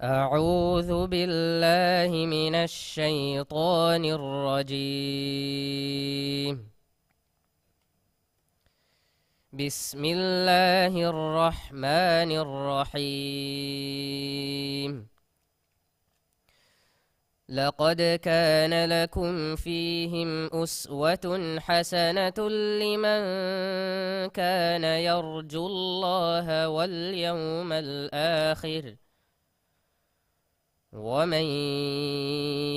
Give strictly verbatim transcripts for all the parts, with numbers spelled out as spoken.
أعوذ بالله من الشيطان الرجيم. بسم الله الرحمن الرحيم. لقد كان لكم فيهم أسوة حسنة لمن كان يرجو الله واليوم الآخر، ومن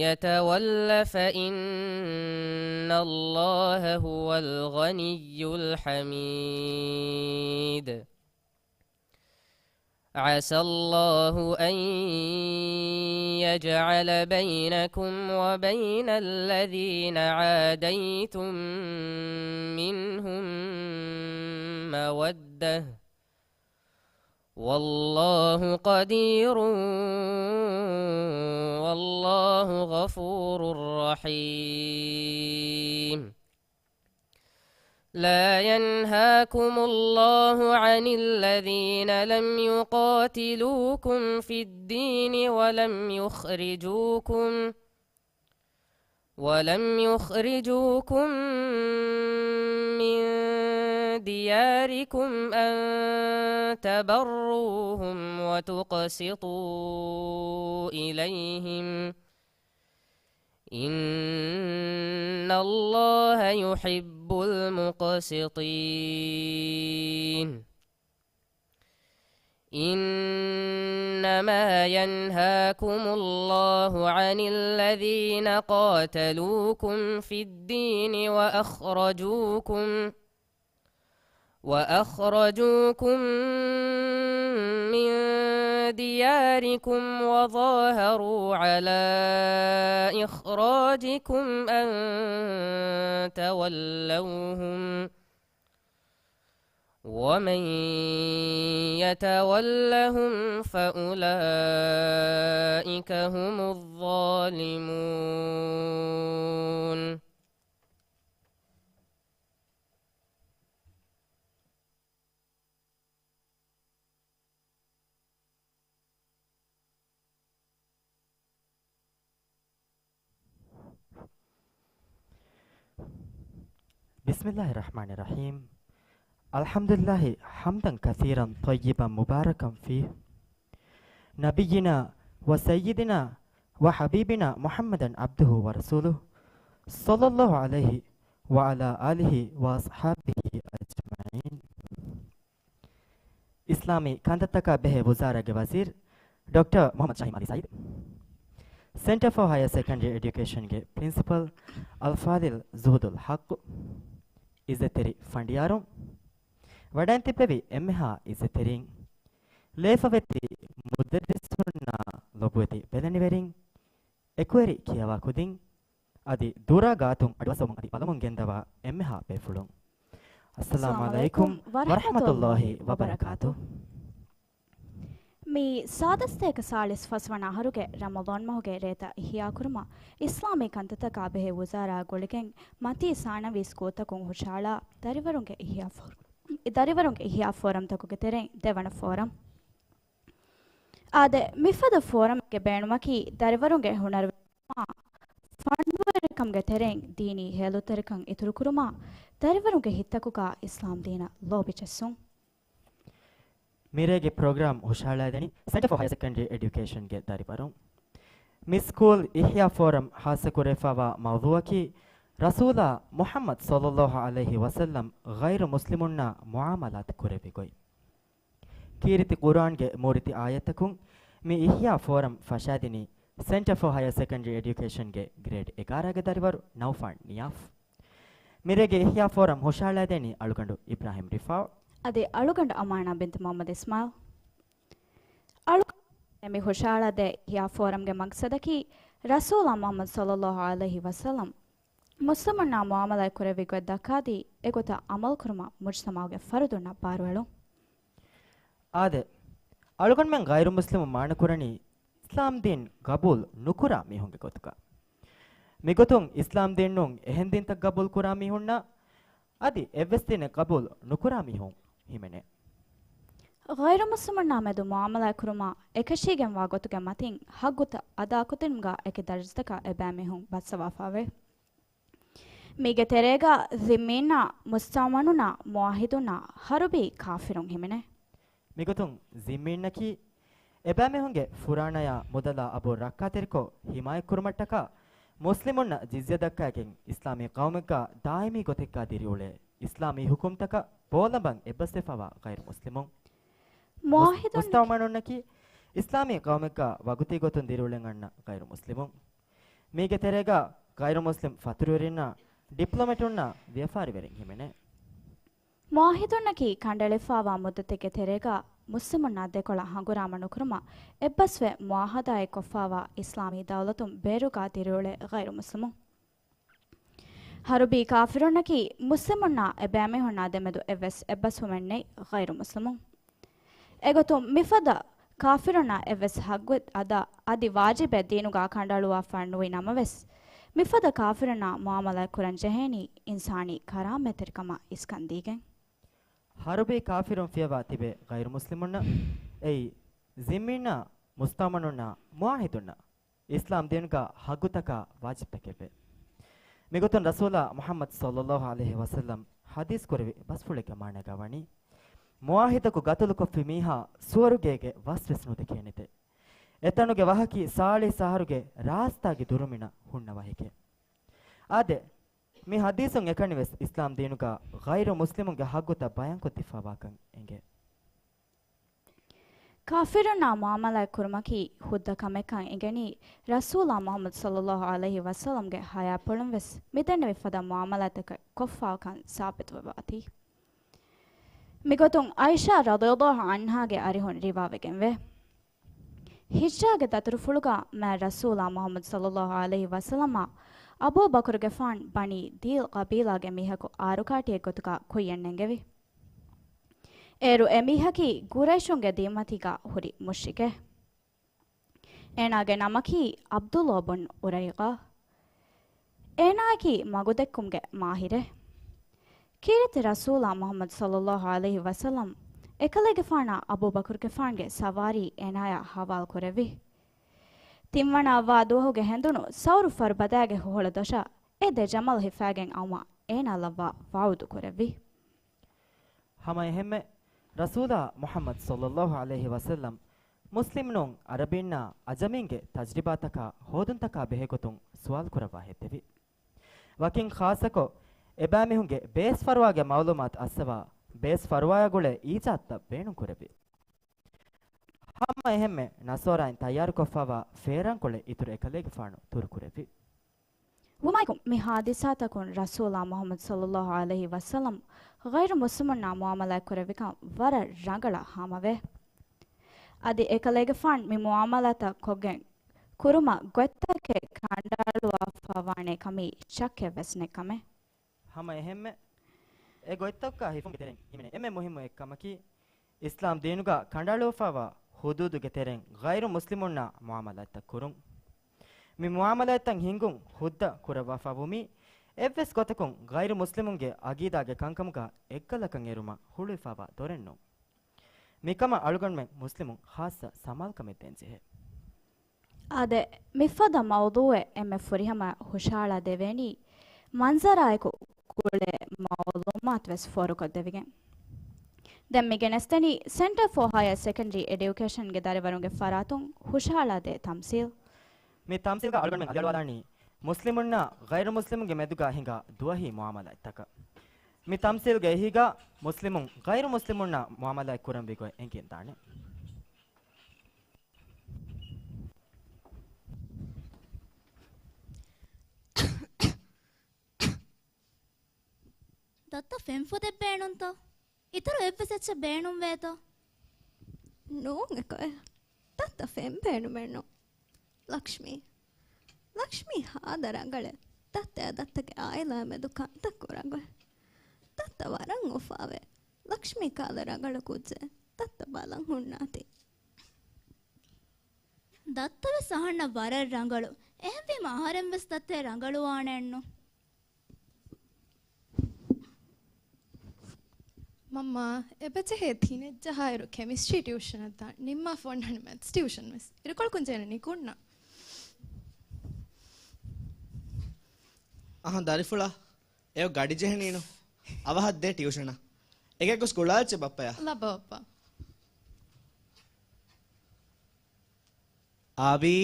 يتول فإن الله هو الغني الحميد. عسى الله أن يجعل بينكم وبين الذين عاديتم منهم مودة، والله قدير، والله غفور رحيم. لا ينهاكم الله عن الذين لم يقاتلوكم في الدين ولم يخرجوكم، ولم يخرجوكم من دياركم أن تبروهم وتقسطوا إليهم، إن الله يحب المقسطين. إنما ينهاكم الله عن الذين قاتلوكم في الدين وأخرجوكم وأخرجوكم من دياركم وظاهروا على إخراجكم أن تولوهم، ومن يتولهم فأولئك هم الظالمون. بسم الله الرحمن الرحيم. الحمد لله حمدا كثيرا طيبا مباركا فيه. نبينا وسيدنا وحبيبنا محمدا عبده ورسوله، صلى الله عليه وعلى آله وأصحابه أجمعين. އިސްލާމީ ކަންތައްތަކާ ބެހޭ ވުޒާރާގެ ވަޒީރު ޑޮކްޓަރ މުޙައްމަދު ޝަހީމް ޢަލީ ސަޢީދު، ސެންޓަރ ފޯ ހަޔަރ ސެކަންޑަރީ އެޑިއުކޭޝަންގެ ޕްރިންސިޕަލް އަލްފާޟިލް ޒުހުދުލް ޙައްޤު، އިއްޒަތްތެރި ފަނޑިޔާރުން، ވަޑައިން ތިއްބެވި އެންމެހާ އިއްޒަތްތެރިން، ލޭފަވެތި މުދައްރިސުންނާ ލޮބުވެތި ބެލެނިވެރިން، އެކުވެރި ކިޔަވާ ކުދިން، އަދި ދުރާ ގާތުން އަޑުއައްސަވަމުން އަދި ބަލަމުން ގެންދަވާ އެންމެހާ ބޭފުޅުން. އައްސަލާމު އައްސަލާމު ޢަލައިކުމް ޢަލައިކުމް ވަރަޙްމަތުﷲ ވަރަޙްމަތުﷲ ވަބަރަކާތު. ވަބަރަކާތު. މި ސާދަ ސަތޭކަ ސާޅީސް ފަސް ވަނަ އަހަރުގެ ރަމަޟާން މަހުގެ ރޭތައް އިޙްޔާކުރުމަށް އިސްލާމީ ކަންތައްތަކާ ބެހޭ ވުޒާރާއާ ގުޅިގެން މަތީ ސާނަވީ ސްކޫލްތަކުން ހުށަހަޅާ ދަރިވަރުންގެ އިޙްޔާ ފޯރަމް، ދަރިވަރުންގެ އިޙްޔާ ފޯރަމްތަކުގެ ތެރެއިން ދެވަނަ ފޯރަމް. އާދެ، މިފަދަ ފޯރަމްގެ ބޭނުމަކީ ދަރިވަރުންގެ ހުނަރުވެރިކަމާ ފަންނުވެރިކަމުގެ ތެރެއިން ދީނީ ހޭލުންތެރިކަން އިތުރުކުރުމާ، ދަރިވަރުންގެ ހިތްތަކުގަ އިސްލާމް ދީނަށް ލޯބި ޖެއްސުން. މިރޭގެ ޕްރޮގްރާމް ހުށަހަޅައިދެނީ ސެންޓަރ ފޯ ހަޔަރ ސެކަންޑަރީ އެޑިއުކޭޝަންގެ ދަރިވަރުން. މި ސްކޫލް އިޙްޔާ ފޯރަމް ހާއްސަކުރެވިފައިވާ މައުޟޫއަކީ، ރަސޫލާ މުޙައްމަދު ޞައްލައްލާހު ޢަލައިހި ވަސައްލަމް ޣައިރު މުސްލިމުންނާ މުޢާމަލާތު ކުރެއްވި ގޮތް. ކީރިތި ޤުރުއާންގެ މޫރިތި އާޔަތްތަކުން މި އިޙްޔާ ފޯރަމް ފަށާދިނީ ސެންޓަރ ފޯ ހަޔަރ ސެކަންޑަރީ އެޑިއުކޭޝަންގެ ގްރޭޑް އެގާރަ ގެ ދަރިވަރު ނައުފާން ނިޔާފް. މިރޭގެ އިޙްޔާ ފޯރަމް ހުށަހަޅައިދެނީ އަޅުގަނޑު އިބްރާހިމް ރިފާޢު. އަދި އަޅުގަނޑު އަމާނާ ބިންތު މުޙައްމަދު އިސްމާޢީލް. އަޅުގަނޑު މި ހުށަހަޅަދޭ އިޙްޔާ ފޯރަމްގެ މަޤްޞަދަކީ، ރަސޫލާ މުޙައްމަދު ޞައްލައްލާހު ޢަލައިހި ވަސައްލަމް މުސްލިމުންނާ މުޢާމަލާތް ކުރެއްވި ގޮތް ދައްކާދީ، އެގޮތަށް ޢަމަލުކުރުމަށް މުޖްތަމަޢުގެ ފަރުދުންނަށް ބާރުއެޅުން. އާދެ، އަޅުގަނޑުމެން ޣައިރު މުސްލިމު މާނަކުރަނީ އިސްލާމްދީން ގަބޫލު ނުކުރާ މީހުންގެ ގޮތުގަ. މިގޮތުން އިސްލާމްދީނުން އެހެން ދީންތައް ގަބޫލުކުރާ މީހުންނާ އަދި އެއްވެސް ދީނެއް ގަބޫލު ނުކުރާ މީހުން ހިމެނޭ. ޣައިރު މުސްލިމުންނާ މެދު މުއާމަލާތް ކުރުމާ އެކަށީގެންވާ ގޮތުގެ މަތިން ޙައްޤުތައް އަދާކޮށްދިނުމުގަ އެކި ދަރަޖަތަކަށް އެބައިމީހުން ބައްސަވާފައެވެ. މީގެ ތެރޭގަ ޒިންމީންނާ، މުސްތައުމަނުންނާ، މުޢާހިދުންނާ، ޙަރުބީ ކާފިރުން ހިމެނޭ. މިގޮތުން ޒިންމީންނަކީ އެބައިމީހުންގެ ފުރާނަޔާ މުދަލާ އަބުރު ރައްކާތެރިކޮށް ޙިމާޔަތްކުރުމަށްޓަކާ މުސްލިމުންނަށް ޖިޒްޔަ ދައްކައިގެން އިސްލާމީ ޤައުމެއްގަ ދާއިމީ ގޮތެއްގަ ދިރިއުޅޭ އިސްލާމީ ޙުކުމްތަކަށް ބޯލަނބަން އެއްބަސްވެފައިވާ ޣައިރު މުސްލިމުން. މުސް-، މުއާހިދުން މުސްތައުމަނުންނަކީ އިސްލާމީ ޤައުމެއްގަ ވަގުތީ ގޮތުން ދިރިއުޅެން އަންނަ ޣައިރު މުސްލިމުން. މީގެ ތެރޭގަ ޣައިރު މުސްލިމް ފަތުރުވެރިންނާ، ޑިޕްލޮމެޓުންނާ، ވިޔަފާރިވެރިން ހިމެނޭ. މުއާހިދުންނަކީ ކަނޑައެޅިފައިވާ މުއްދަތެއްގެ ތެރޭގަ މުސްލިމުންނާ ދެކޮޅަށް ހަނގުރާމަ ނުކުރުމަށް އެއްބަސްވެ މުއާހަދާއެއް ކޮށްފައިވާ އިސްލާމީ ދައުލަތުން ބޭރުގަ ދިރިއުޅޭ ޣައިރު މުސްލިމުން. ޙަރުބީ ކާފިރުންނަކީ މުސްލިމުންނާ އެބައިމީހުންނާ ދެމެދު އެއްވެސް އެއްބަސްވުމެއް ނެތް ޣައިރު މުސްލިމުން. އެގޮތުން މިފަދަ ކާފިރުންނާ އެއްވެސް ޙައްޤު އަދާ އަދި ވާޖިބެއް ދީނުގަ ކަނޑައަޅުވާފަ ނުވި ނަމަވެސް، މިފަދަ ކާފިރުންނާ މުއާމަލާތް ކުރަން ޖެހޭނީ އިންސާނީ ކަރާމަތްތެރިކަމަށް އިސްކަން ދީގެން. ޙަރުބީ ކާފިރުން ފިޔަވާ ތިބޭ ޣައިރު މުސްލިމުންނަށް، އެއީ ޒިންމީންނާ، މުސްތައުމަނުންނާ، މުއާހިދުންނަށް އިސްލާމް ދީނުގަ ޙައްޤުތަކާ ވާޖިބްތަކެއްވޭ. މިގޮތުން ރަސޫލާ މުޙައްމަދު ޞައްލައްލާހު ޢަލައިހި ވަސައްލަމް ޙަދީޘް ކުރެއްވި ބަސްފުޅެއްގެ މާނައިގަ ވަނީ، މުއާހިދަކު ގަތުލުކޮށްފި މީހާ ސުވަރުގޭގެ ވަސްވެސް ނުދެކޭނެތެ. އެތަނުގެ ވަހަކީ ސާޅީސް އަހަރުގެ ރާސްތާގެ ދުރުމިނަށް ހުންނަ ވަހެކޭ. އާދެ، މި ޙަދީޘުން އެކަނިވެސް އިސްލާމް ދީނުގަ ޣައިރު މުސްލިމުންގެ ޙައްޤުތައް ބަޔާންކޮށްދެއްވާފައިވާކަން އެނގޭ. ކާފިރުންނާ މުއާމަލާތް ކުރުމަކީ ހުއްދަ ކަމެއްކަން އެނގެނީ ރަސޫލާ މުޙައްމަދު ޞައްލައްލާހު ޢަލައިހި ވަސައްލަމްގެ ޙަޔާތްޕުޅުން ވެސް މިދެންނެވި ފަދަ މުއާމަލާތަކެއް ކޮށްފައިކަން ސާބިތުވެވާތީ. މިގޮތުން ޢާއިޝާ ރަޟިޔައްލާހު ޢަންހާގެ އަރިހުން ރިވާވެގެންވޭ. ހިޖްރާގެ ދަތުރުފުޅުގަ މާތް ރަސޫލާ މުޙައްމަދު ޞައްލައްލާހު ޢަލައިހި ވަސައްލަމާ އަބޫބަކުރުގެފާން ބަނީ ދީލް ޤަބީލާގެ މީހަކު އާރުކާޓިއެއްގޮތުގަ ކުއްޔަށް ނެންގެވި. އޭރު އެމީހަކީ ޤުރައިޝުންގެ ދީންމަތީގަ ހުރި މުޝްރިކެއް. އޭނާގެ ނަމަކީ ޢަބްދުﷲ ބުން އުރައިޤާ. އޭނާއަކީ މަގުދެއްކުމުގެ މާހިރެއް. ކީރިތި ރަސޫލާ މުޙައްމަދު ޞައްލައްލާހު ޢަލައިހި ވަސައްލަމް އެކަލޭގެފާނާ އަބޫބަކުރުގެފާންގެ ސަވާރީ އޭނާޔާ ޙަވާލު ކުރެއްވި. ތިންވަނަ ވާ ދުވަހުގެ ހެނދުނު ސައުރު ފަރުބަދައިގެ ހުހަޅު ދޮށަށް އެ ދެ ޖަމަލް ހިފައިގެން އައުމަށް އޭނާ ލައްވާ ވަޢުދު ކުރެއްވި. ހަމަ އެހެންމެ، ރަސޫލާ މުޙައްމަދު ޞައްލައްލާހު ޢަލައިހި ވަސައްލަމް މުސްލިމުން ޢަރަބީންނާ ޢަޖަމީންގެ ތަޖްރިބާތަކާ ހޯދުންތަކާ ބެހޭގޮތުން ސުވާލު ކުރައްވާ ހެއްދެވި. ވަކިން ޚާއްޞަކޮށް، އެބައިމީހުންގެ ބޭސް ފަރުވާގެ މަޢުލޫމާތު އައްސަވާ، ބޭސް ފަރުވާޔާ ގުޅޭ އީޖާދުތައް ބޭނުން ކުރެއްވި. ހަމަ އެހެންމެ، ނަޞާރާއިން ތައްޔާރުކޮށްފައިވާ ފޭރާންކޮޅެއް އިތުރު އެކަލޭގެފާނު ތުރު ކުރެއްވި. ވުމާއެކު، މި ޙާދިސާތަކުން ރަސޫލާ މުޙައްމަދު ޞައްލައްލާހު ޢަލައިހި ވަސައްލަމް ޣައިރު މުސްލިމުންނާ މުޢާމަލާތް ކުރެއްވިކަން ވަރަށް ރަނގަޅަށް ހާމަވޭ. އަދި އެކަލޭގެފާން މި މުޢާމަލާތައް ކޮށްގެން ކުރުމަށް ގޮތްތަކެއް ކަނޑައަޅުވާފައިވާނެ ކަމީ ޝައްކެއް ވެސް ނެތް ކަމެއް. ހަމަ އެހެންމެ، އެ ގޮތްތަކުގަ ހިފުމުގެ ތެރެއިން ހިމެނޭ އެންމެ މުހިއްމު އެއްކަމަކީ، އިސްލާމް ދީނުގަ ކަނޑައަޅުވާފައިވާ ޙުދޫދުގެ ތެރެއިން ޣައިރު މުސްލިމުންނާ މުޢާމަލާތްތައް ކުރުން. މި މުޢާމަލާތްތައް ހިންގުން ހުއްދަ ކުރައްވާފަ ވުމީ، އެއްވެސް ގޮތަކުން ޣައިރު މުސްލިމުންގެ ޢަގީދާގެ ކަންކަމުގަ އެއްކަލަކަށް އެރުމަށް ހުޅުވިފައިވާ ދޮރެއް ނޫން. މިކަމަށް އަޅުގަނޑުމެން މުސްލިމުން ޚާއްޞަ ސަމާލުކަމެއް ދޭން ޖެހޭ. އާދެ، މިފަދަ މައުޟޫޢެއް އެންމެ ފުރިހަމަ ހުށަހަޅާ ދެވޭނީ މަންޒަރާއެކު ގުޅޭ މަޢުލޫމާތު ވެސް ފޯރުކޮށްދެވިގެން. ދެން މި ގެނެސްދެނީ ސެންޓަރ ފޯ ހަޔަރ ސެކަންޑަރީ އެޑިއުކޭޝަންގެ ދަރިވަރުންގެ ފަރާތުން ހުށަހަޅާދޭ ތަމްސީލް. މި ތަމްސީލްގަ އަޅުގަނޑުމެން އަލިއަޅުވާލާނީ މުސްލިމުންނާ ޣައިރު މުސްލިމުންގެ މެދުގަ ހިނގާ ދުވަހީ މުޢާމަލާތްތަކަށް. މި ތަމްސީލްގެ އެހީގަ މުސްލިމުން ޣައިރު މުސްލިމުންނާ މުޢާމަލާތް ކުރަންވީ ގޮތް އެނގިގެންދާނެ. ދައްތަ ފެންފޮދެއް ބޭނުންތަ؟ އިތުރު އެއްވެސް އެއްޗެއް ބޭނުންވޭތަ؟ ނޫން އެކޮއެ. ދައްތަ ފެން ބޭނުމެއްނު. ލަކްޝްމީ. ލަކްޝްމީ ހާދަ ރަނގަޅެއް. ދައްތައާ ދައްތަގެ އާއިލާ މެދު ކަންތައް ކުރާ ގޮތް. ދައްތަ ވަރަށް އުފާވޭ. ލަކްޝްމީ ކަހަލަ ރަނގަޅު ކުއްޖެއް. ދައްތަ ބަލަން ހުންނާތީ. ދައްތަވެސް އަހަންނަށް ވަރަށް ރަނގަޅު. އެހެންވީމަ އަހަރެންވެސް ދައްތައެއް ރަނގަޅުވާނެއެއްނު. މަންމާ، އެބަޖެހޭ ތިނެއްޖަހާއިރު ކެމިސްޓްރީ ޓިއުޝަނަށް ދާން، ނިންމާފަ އޮންނާނެ މެތްސް ޓިއުޝަން ވެސް. އިރުކޮޅަކުން ޖެހޭނެ ނިކުންނަ. އަހަ ދަރިފުޅާ، އެއޮ ގަޑި ޖެހެނީނު. އަވަހަށް ދޭ ޓިއުޝަނަށް. އެގެ ގޮސް ގުޅާލައްޗޭ ބައްޕަޔާ. ލައްބަ ބައްޕާ. އާބީ.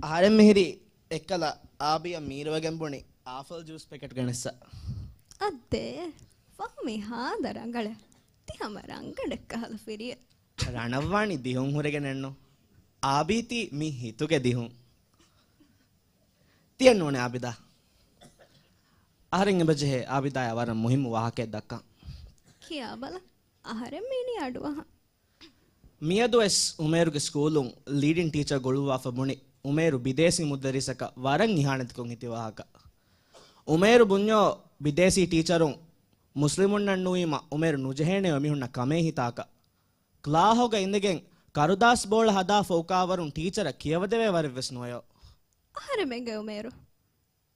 އަހަރެން މިހިރީ އެއްކަލަ އާބީއަށް މީރުވެގެން ބުނި އާފަލް ޖޫސް ޕެކެޓް ގެނެއްސަ. އައްދޭ، ފަހުމީ ހާދަ ރަނގަޅެއް. ތި ހަމަ ރަނގަޅެއް ކަހަލަ ފިރިއެއް. ރަނަށްވާނީ ދިހުން ހުރެގެނެއްނު. އާބީ ތީ މި ހިތުގެ ދިހުން. ތިއެއް ނޫނޭ އާބިދާ. އަހަރެން އެބަޖެހޭ އާބިދާޔާ ވަރަށް މުހިއްމު ވާހަކައެއް ދައްކަން. ކިޔާބަލަ. އަހަރެން މީނީ އަޑުއަހަން. މިއަދުވެސް އުމޭރުގެ ސްކޫލުން ލީޑިން ޓީޗަރ ގުޅުއްވާފަ ބުނި އުމޭރު ބިދޭސީ މުއްދަރިސަކަށް ވަރަށް އިހާނެތިކޮށް ހިތި ވާހަކަ. އުމޭރު ބުންޏޯ ބިދޭސީ ޓީޗަރުން މުސްލިމުންނަށް ނުވީމަ އުމޭރު ނުޖެހޭނެ އެމީހުންނަށް ކަމޭ ހިތާކަށް. ކްލާހުގަ އިނދެގެން ކަރުދާސް ބޯޅަ ހަދާފަ އުކާވަރުން ޓީޗަރަށް ކިޔަވަދެވޭ ވަރެއްވެސް ނުވެޔޯ. އަހަރެމެންގެ އުމޭރު.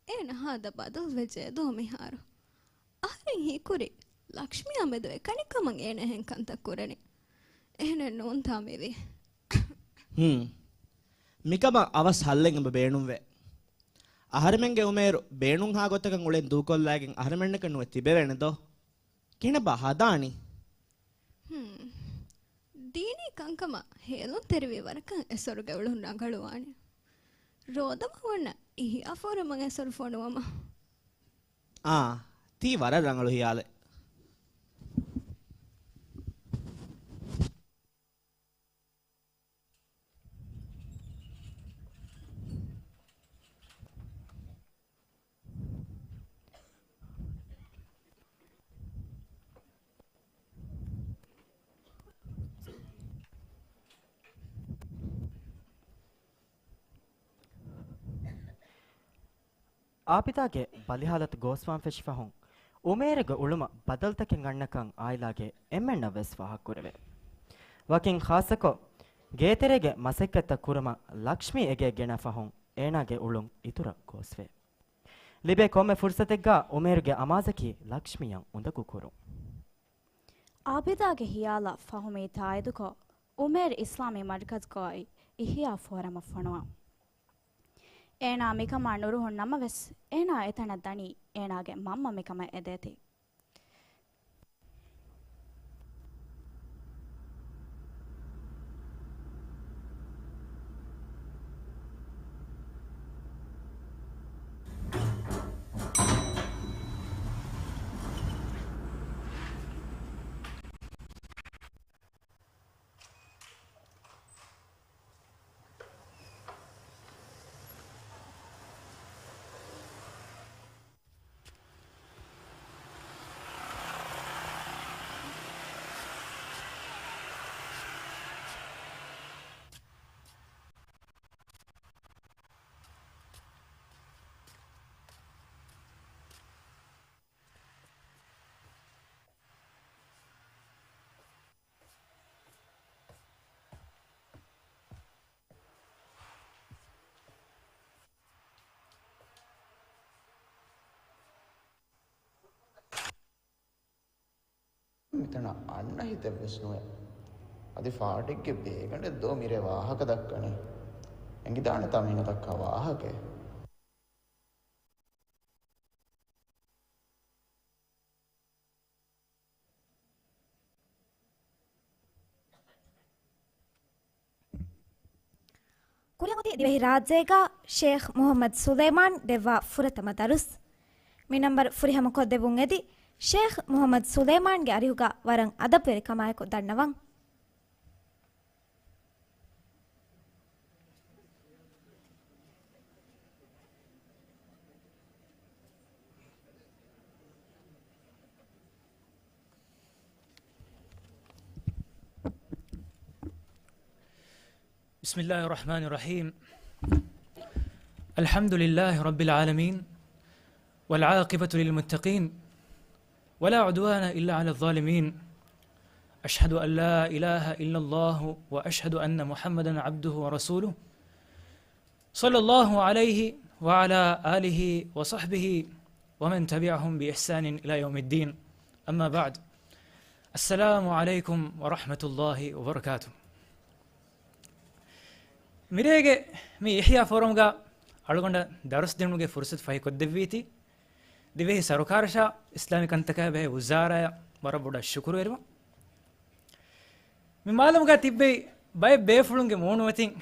އޭނަ ހާދަ ބަދަލުވެއްޖެ ދޯ މިހާރު. އަހަރެން ހީކުރީ ލަކްޝްމީއާ މެދު އެކަނިކަމަށް އޭނަ އެހެން ކަންތައް ކުރަނީ. އެހެނެއް ނޫންތާ މިވީ. ހުން. މިކަމަށް އަވަސް ހައްލެއް އެބަ ބޭނުންވޭ. އަހަރެމެންގެ އުމޭރު ބޭނުންހާ ގޮތަކަށް އުޅެން ދޫކޮށްލައިގެން އަހަރެމެންނަކަށް ނުވެ ތިބެވޭނެ ދޯ. ކިހިނެއްބާ ހަދާނީ؟ ހުން. ދީނީ ކަންކަމަށް ހޭލުންތެރިވި ވަރަކަށް އެސޮރުގެ އުޅުން ރަނގަޅުވާނެ. ރޯދަމަ އޮންނަ އިހްޔާ ފޯރަމަށް އެސޮރު ފޮނުވަމަ. އާ، ތީ ވަރަށް ރަނގަޅު ހިޔާލެއް. އާބިދާގެ ބަލިހާލަތު ގޯސްވާން ފެށި ފަހުން، އުމޭރުގެ އުޅުމަށް ބަދަލުތަކެއް އަންނަކަން އާއިލާގެ އެންމެންނަށް ވެސް ފާހަގަކުރެވޭ. ވަކިން ޚާއްޞަކޮށް، ގޭތެރޭގެ މަސައްކަތްތައް ކުރުމަށް ލަކްޝްމީ އެގޭ ގެނައި ފަހުން، އޭނާގެ އުޅުން އިތުރަށް ގޯސްވޭ. ލިބޭ ކޮންމެ ފުރުސަތެއްގަ އުމޭރުގެ އަމާޒަކީ ލަކްޝްމީއަށް އުނދަގޫ ކުރުން. އާބިދާގެ ހިޔާލަށް ފަހުމީ ތާއީދުކޮށް، އުމޭރު އިސްލާމީ މަރުކަޒުގައި އިހްޔާ ފޯރަމަށް ފޮނުވާ. އޭނާ މިކަމާ ނުރުހުން ނަމަވެސް، އޭނާ އެތަނަށް ދަނީ އޭނާގެ މަންމަ މިކަމަށް އެދޭތީ. މިތަނަށް އަންނަ ހިތެއްވެސް ނުވޭ. އަދި ފާޑެއްގެ ބޭގަނޑެއް ދޯ މިރޭ ވާހަކަ ދައްކަނީ. އެނގިދާނެތާ މީނަ ދައްކާ ވާހަކައެއް. ކުރިއަށް އޮތީ ދިވެހިރާއްޖޭގަ ޝޭޚް މުޙައްމަދު ސުލައިމާން ދެއްވާ ފުރަތަމަ ދަރުސް. މި ނަންބަރު ފުރިހަމަކޮށްދެއްވުން އެދި، ޝޭޚް މުޙައްމަދު ސުލައިމާންގެ އަރިހުގަ ވަރަށް އަދަބުވެރިކަމާއެކު ދަންނަވަން. بسم الله الرحمن الرحيم. الحمد لله رب العالمين، والعاقبة للمتقين، ولا عدوان إلا على الظالمين. أشهد أن لا إله إلا الله وأشهد أن محمدا عبده ورسوله، صلى الله عليه وعلى آله وصحبه ومن تبعهم بإحسان إلى يوم الدين. أما بعد. السلام عليكم ورحمة الله وبركاته. މިރޭގެ މި އިޙްޔާ ފޯރަމްގަ އަޅުގަނޑަށް ދަރުސް ދިނުމުގެ ފުރުސަތު ފަހިކޮށްދެއްވީތީ، ދިވެހި ސަރުކާރަށާ އިސްލާމީ ކަންތަކާ ބެހޭ ވުޒާރާއަށް ވަރަށް ބޮޑަށް ޝުކުރުވެރިވަން. މި މާލަމުގަ ތިއްބެވި ބައެއް ބޭފުޅުންގެ މޫނުމަތިން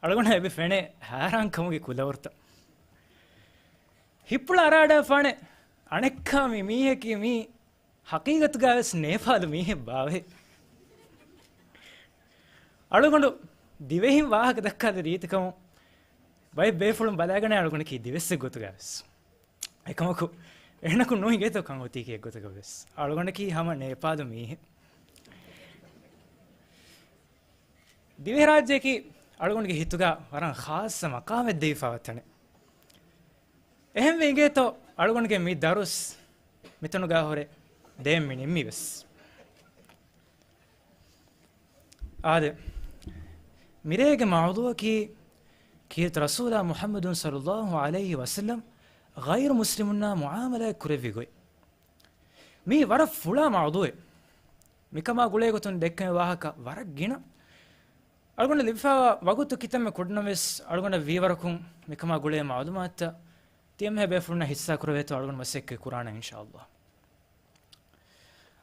އަޅުގަނޑަށް އެބަ ފެނޭ ހައިރާންކަމުގެ ކުލަވަރުތައް. ހިތްޕުޅަށް އަރާޑާފާނެ އަނެއްކާ މި މީހަކީ މީ ހަޤީގަތުގަވެސް ނޭޕާލު މީހެއް ބާވޭ. އަޅުގަނޑު ދިވެހިން ވާހަކަ ދައްކާލި ރީތިކަމުން ބައެއް ބޭފުޅުން ބަލާގަނެ އަޅުގަނޑަކީ ދިވެއްސެއް ގޮތުގަވެސް. އެކަމަކު، އޭނަކު ނުހިނގޭތޯ ކަން އޮތީކީ އެއްގޮތަކަށްވެސް. އަޅުގަނޑަކީ ހަމަ ނޭޕާލު މީހެއް. ދިވެހިރާއްޖެއަކީ އަޅުގަނޑުގެ ހިތުގަ ވަރަށް ޚާއްޞަ މަޤާމެއް ދެވިފައިވާ ތަނެއް. އެހެންވެ އިނގޭތޯ އަޅުގަނޑުގެ މި ދަރުސް މިތަނުގަ ހުރެ ދޭން މި ނިންމީވެސް. އާދެ، މިރޭގެ މައުޟޫޢަކީ ކީރިތި ރަސޫލާ މުޙައްމަދު ޞައްލައްލާހު ޢަލައިހި ވަސައްލަމް ޣައިރު މުސްލިމުންނާ މުޢާމަލާތް ކުރެއްވި ގޮތް. މީ ވަރަށް ފުޅާ މައުޟޫޢެއް. މިކަމާ ގުޅޭ ގޮތުން ދެއްކެވޭ ވާހަކަ ވަރަށް ގިނަ. އަޅުގަނޑަށް ލިބިފައިވާ ވަގުތު ކިތަންމެ ކުޑަނަމަވެސް، އަޅުގަނޑަށް ވީވަރަކުން މިކަމާ ގުޅޭ މަޢުލޫމާތުތައް ތިޔަމެހާ ބޭފުޅުންނާ ޙިއްޞާ ކުރެވޭތޯ އަޅުގަނޑު މަސައްކަތް ކުރާނަން އިންޝާﷲ.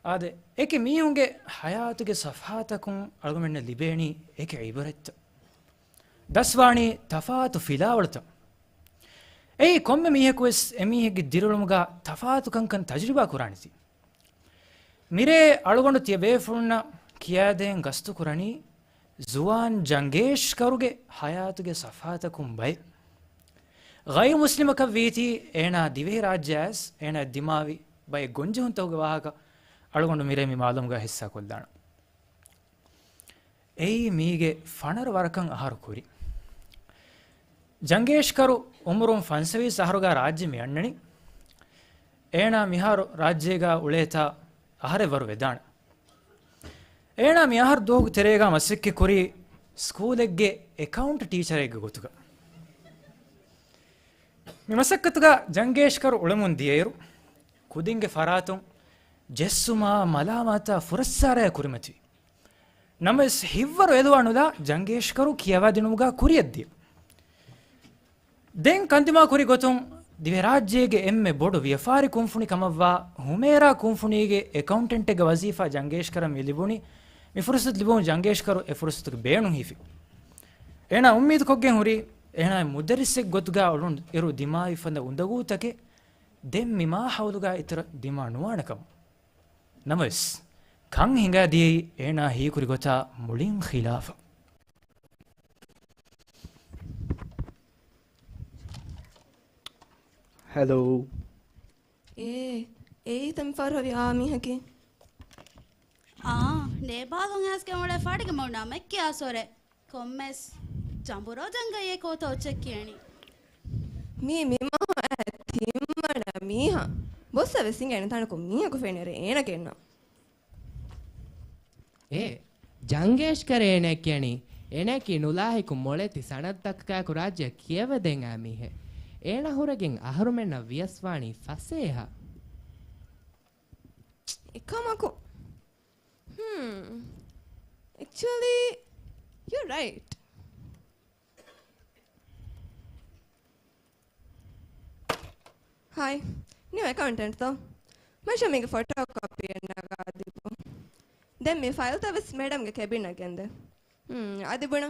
އާދެ، އެކި މީހުންގެ ޙަޔާތުގެ ޞަފްޙާތަކުން އަޅުގަނޑުމެންނަށް ލިބޭނީ އެކި ޢިބްރަތްތައް. ދަސްވާނީ ތަފާތު ފިލާވަޅުތައް. އެއީ ކޮންމެ މީހަކުވެސް އެމީހެއްގެ ދިރިއުޅުމުގަ ތަފާތު ކަންކަން ތަޖުރިބާ ކުރާނެތީ. މިރޭ އަޅުގަނޑު ތިޔަބޭފުޅުންނަށް ކިޔާދޭން ގަސްތުކުރަނީ ޒުވާން ޖަންގޭޝްކަރުގެ ޙަޔާތުގެ ޞަފްޙާތަކުން ބައެއް. ޣައިރު މުސްލިމަކަށް ވީތީ އޭނާ ދިވެހިރާއްޖެއާ އޭނާ ދިމާވި ބައެއް ގޮންޖެހުންތަކުގެ ވާހަކަ އަޅުގަނޑު މިރޭ މި މާލަމުގަ ޙިއްޞާކޮށްލާނަން. އެއީ މީގެ ފަނަރަ ވަރަކަށް އަހަރު ކުރި. ޖަންގޭޝްކަރު އުމުރުން ފަންސަވީސް އަހަރުގަ ރާއްޖެ މި އަންނަނީ. އޭނާ މިހާރު ރާއްޖޭގަ އުޅޭތާ އަހަރެއް ވަރު ވެދާނެ. އޭނާ މި އަހަރު ދުވަހުގެ ތެރޭގަ މަސައްކަތް ކުރީ ސްކޫލެއްގެ އެކައުންޓް ޓީޗަރެއްގެ ގޮތުގަ. މި މަސައްކަތުގަ ޖަންގޭޝްކަރު އުޅެމުން ދިޔައިރު، ކުދިންގެ ފަރާތުން ޖެއްސުމާ، މަލާމާތާ، ފުރައްސާރަޔާ ކުރިމަތިވި. ނަމަވެސް، ހިތްވަރު އެލުވާނުލާ ޖަންގޭޝްކަރު ކިޔަވާދިނުމުގަ ކުރިއަށްދިޔަ. ދެން ކަންދިމާ ކުރި ގޮތުން، ދިވެހިރާއްޖޭގެ އެންމެ ބޮޑު ވިޔަފާރި ކުންފުނި ކަމަށްވާ ހުމޭރާ ކުންފުނީގެ އެކައުންޓެންޓެއްގެ ވަޒީފާ ޖަންގޭޝްކަރަށް މި ލިބުނީ. މި ފުރުސަތު ލިބުނު ޖަންގޭޝްކަރު އެ ފުރުސަތުގެ ބޭނުން ހިފި. އޭނާ އުއްމީދުކޮށްގެން ހުރީ، އޭނާ މުދައްރިސެއް ގޮތުގަ އުޅުނު އިރު ދިމާވި ފަދަ އުނދަގޫތަކެއް ދެން މި މާހައުލުގަ އިތުރަށް ދިމާ ނުވާނެ ކަމަށް. ނަމަވެސް، ކަން ހިނގާ ދިޔައީ އޭނާ ހީކުރި ގޮތާ މުޅިން ޚިލާފަށް. ހެލޯ. އޭ، އެއީ ތަ މިފަހަރު ހޮވި އާ މީހަކީ. އާ، ނޭބާލުން އައިސްގެން އުޅޭ ފާޑިގެ މޫނާ މެއްކި އާސޯރެ. ކޮންމެސް ޖަނބުރޯ ޖަންގައި އެ ކޯތަ އޮއްޗެއް ކިޔަނީ. މީ މިމަހު އައި ތިންވަނަ މީހާ. ބޮއްސަ ވެސް އިނގޭނެ ތަނަކު މީހަކު ފެނެރެ އޭނަ ގެންނަ. އޭ، ޖަންގޭޝްކަރު އޭނަ ކިޔަނީ، އޭނައަކީ ނުލާހިކު މޮޅެތި ސަނަދުތަކަކާއެކު ރާއްޖެއަށް ކިޔަވަދޭން އައި މީހެއް. އޭނަ ހުރެގެން އަހަރުމެންނަށް ވިޔަސްވާނީ ފަސޭހަ. އެކަމަކު، ހުމް. Actually, you're right. ހާއި، ނިއު އެކައުންޓެންޓްތޯ؟ މަށަ މީގެ ފޮޓޯ ކޮޕީއެއް ނަގާދީބަ. ދެން މި ފައިލްތައް ވެސް މެޑަމްގެ ކެބިނަށް ގެންދޭ. ހުމް، އަދި ބުނަ.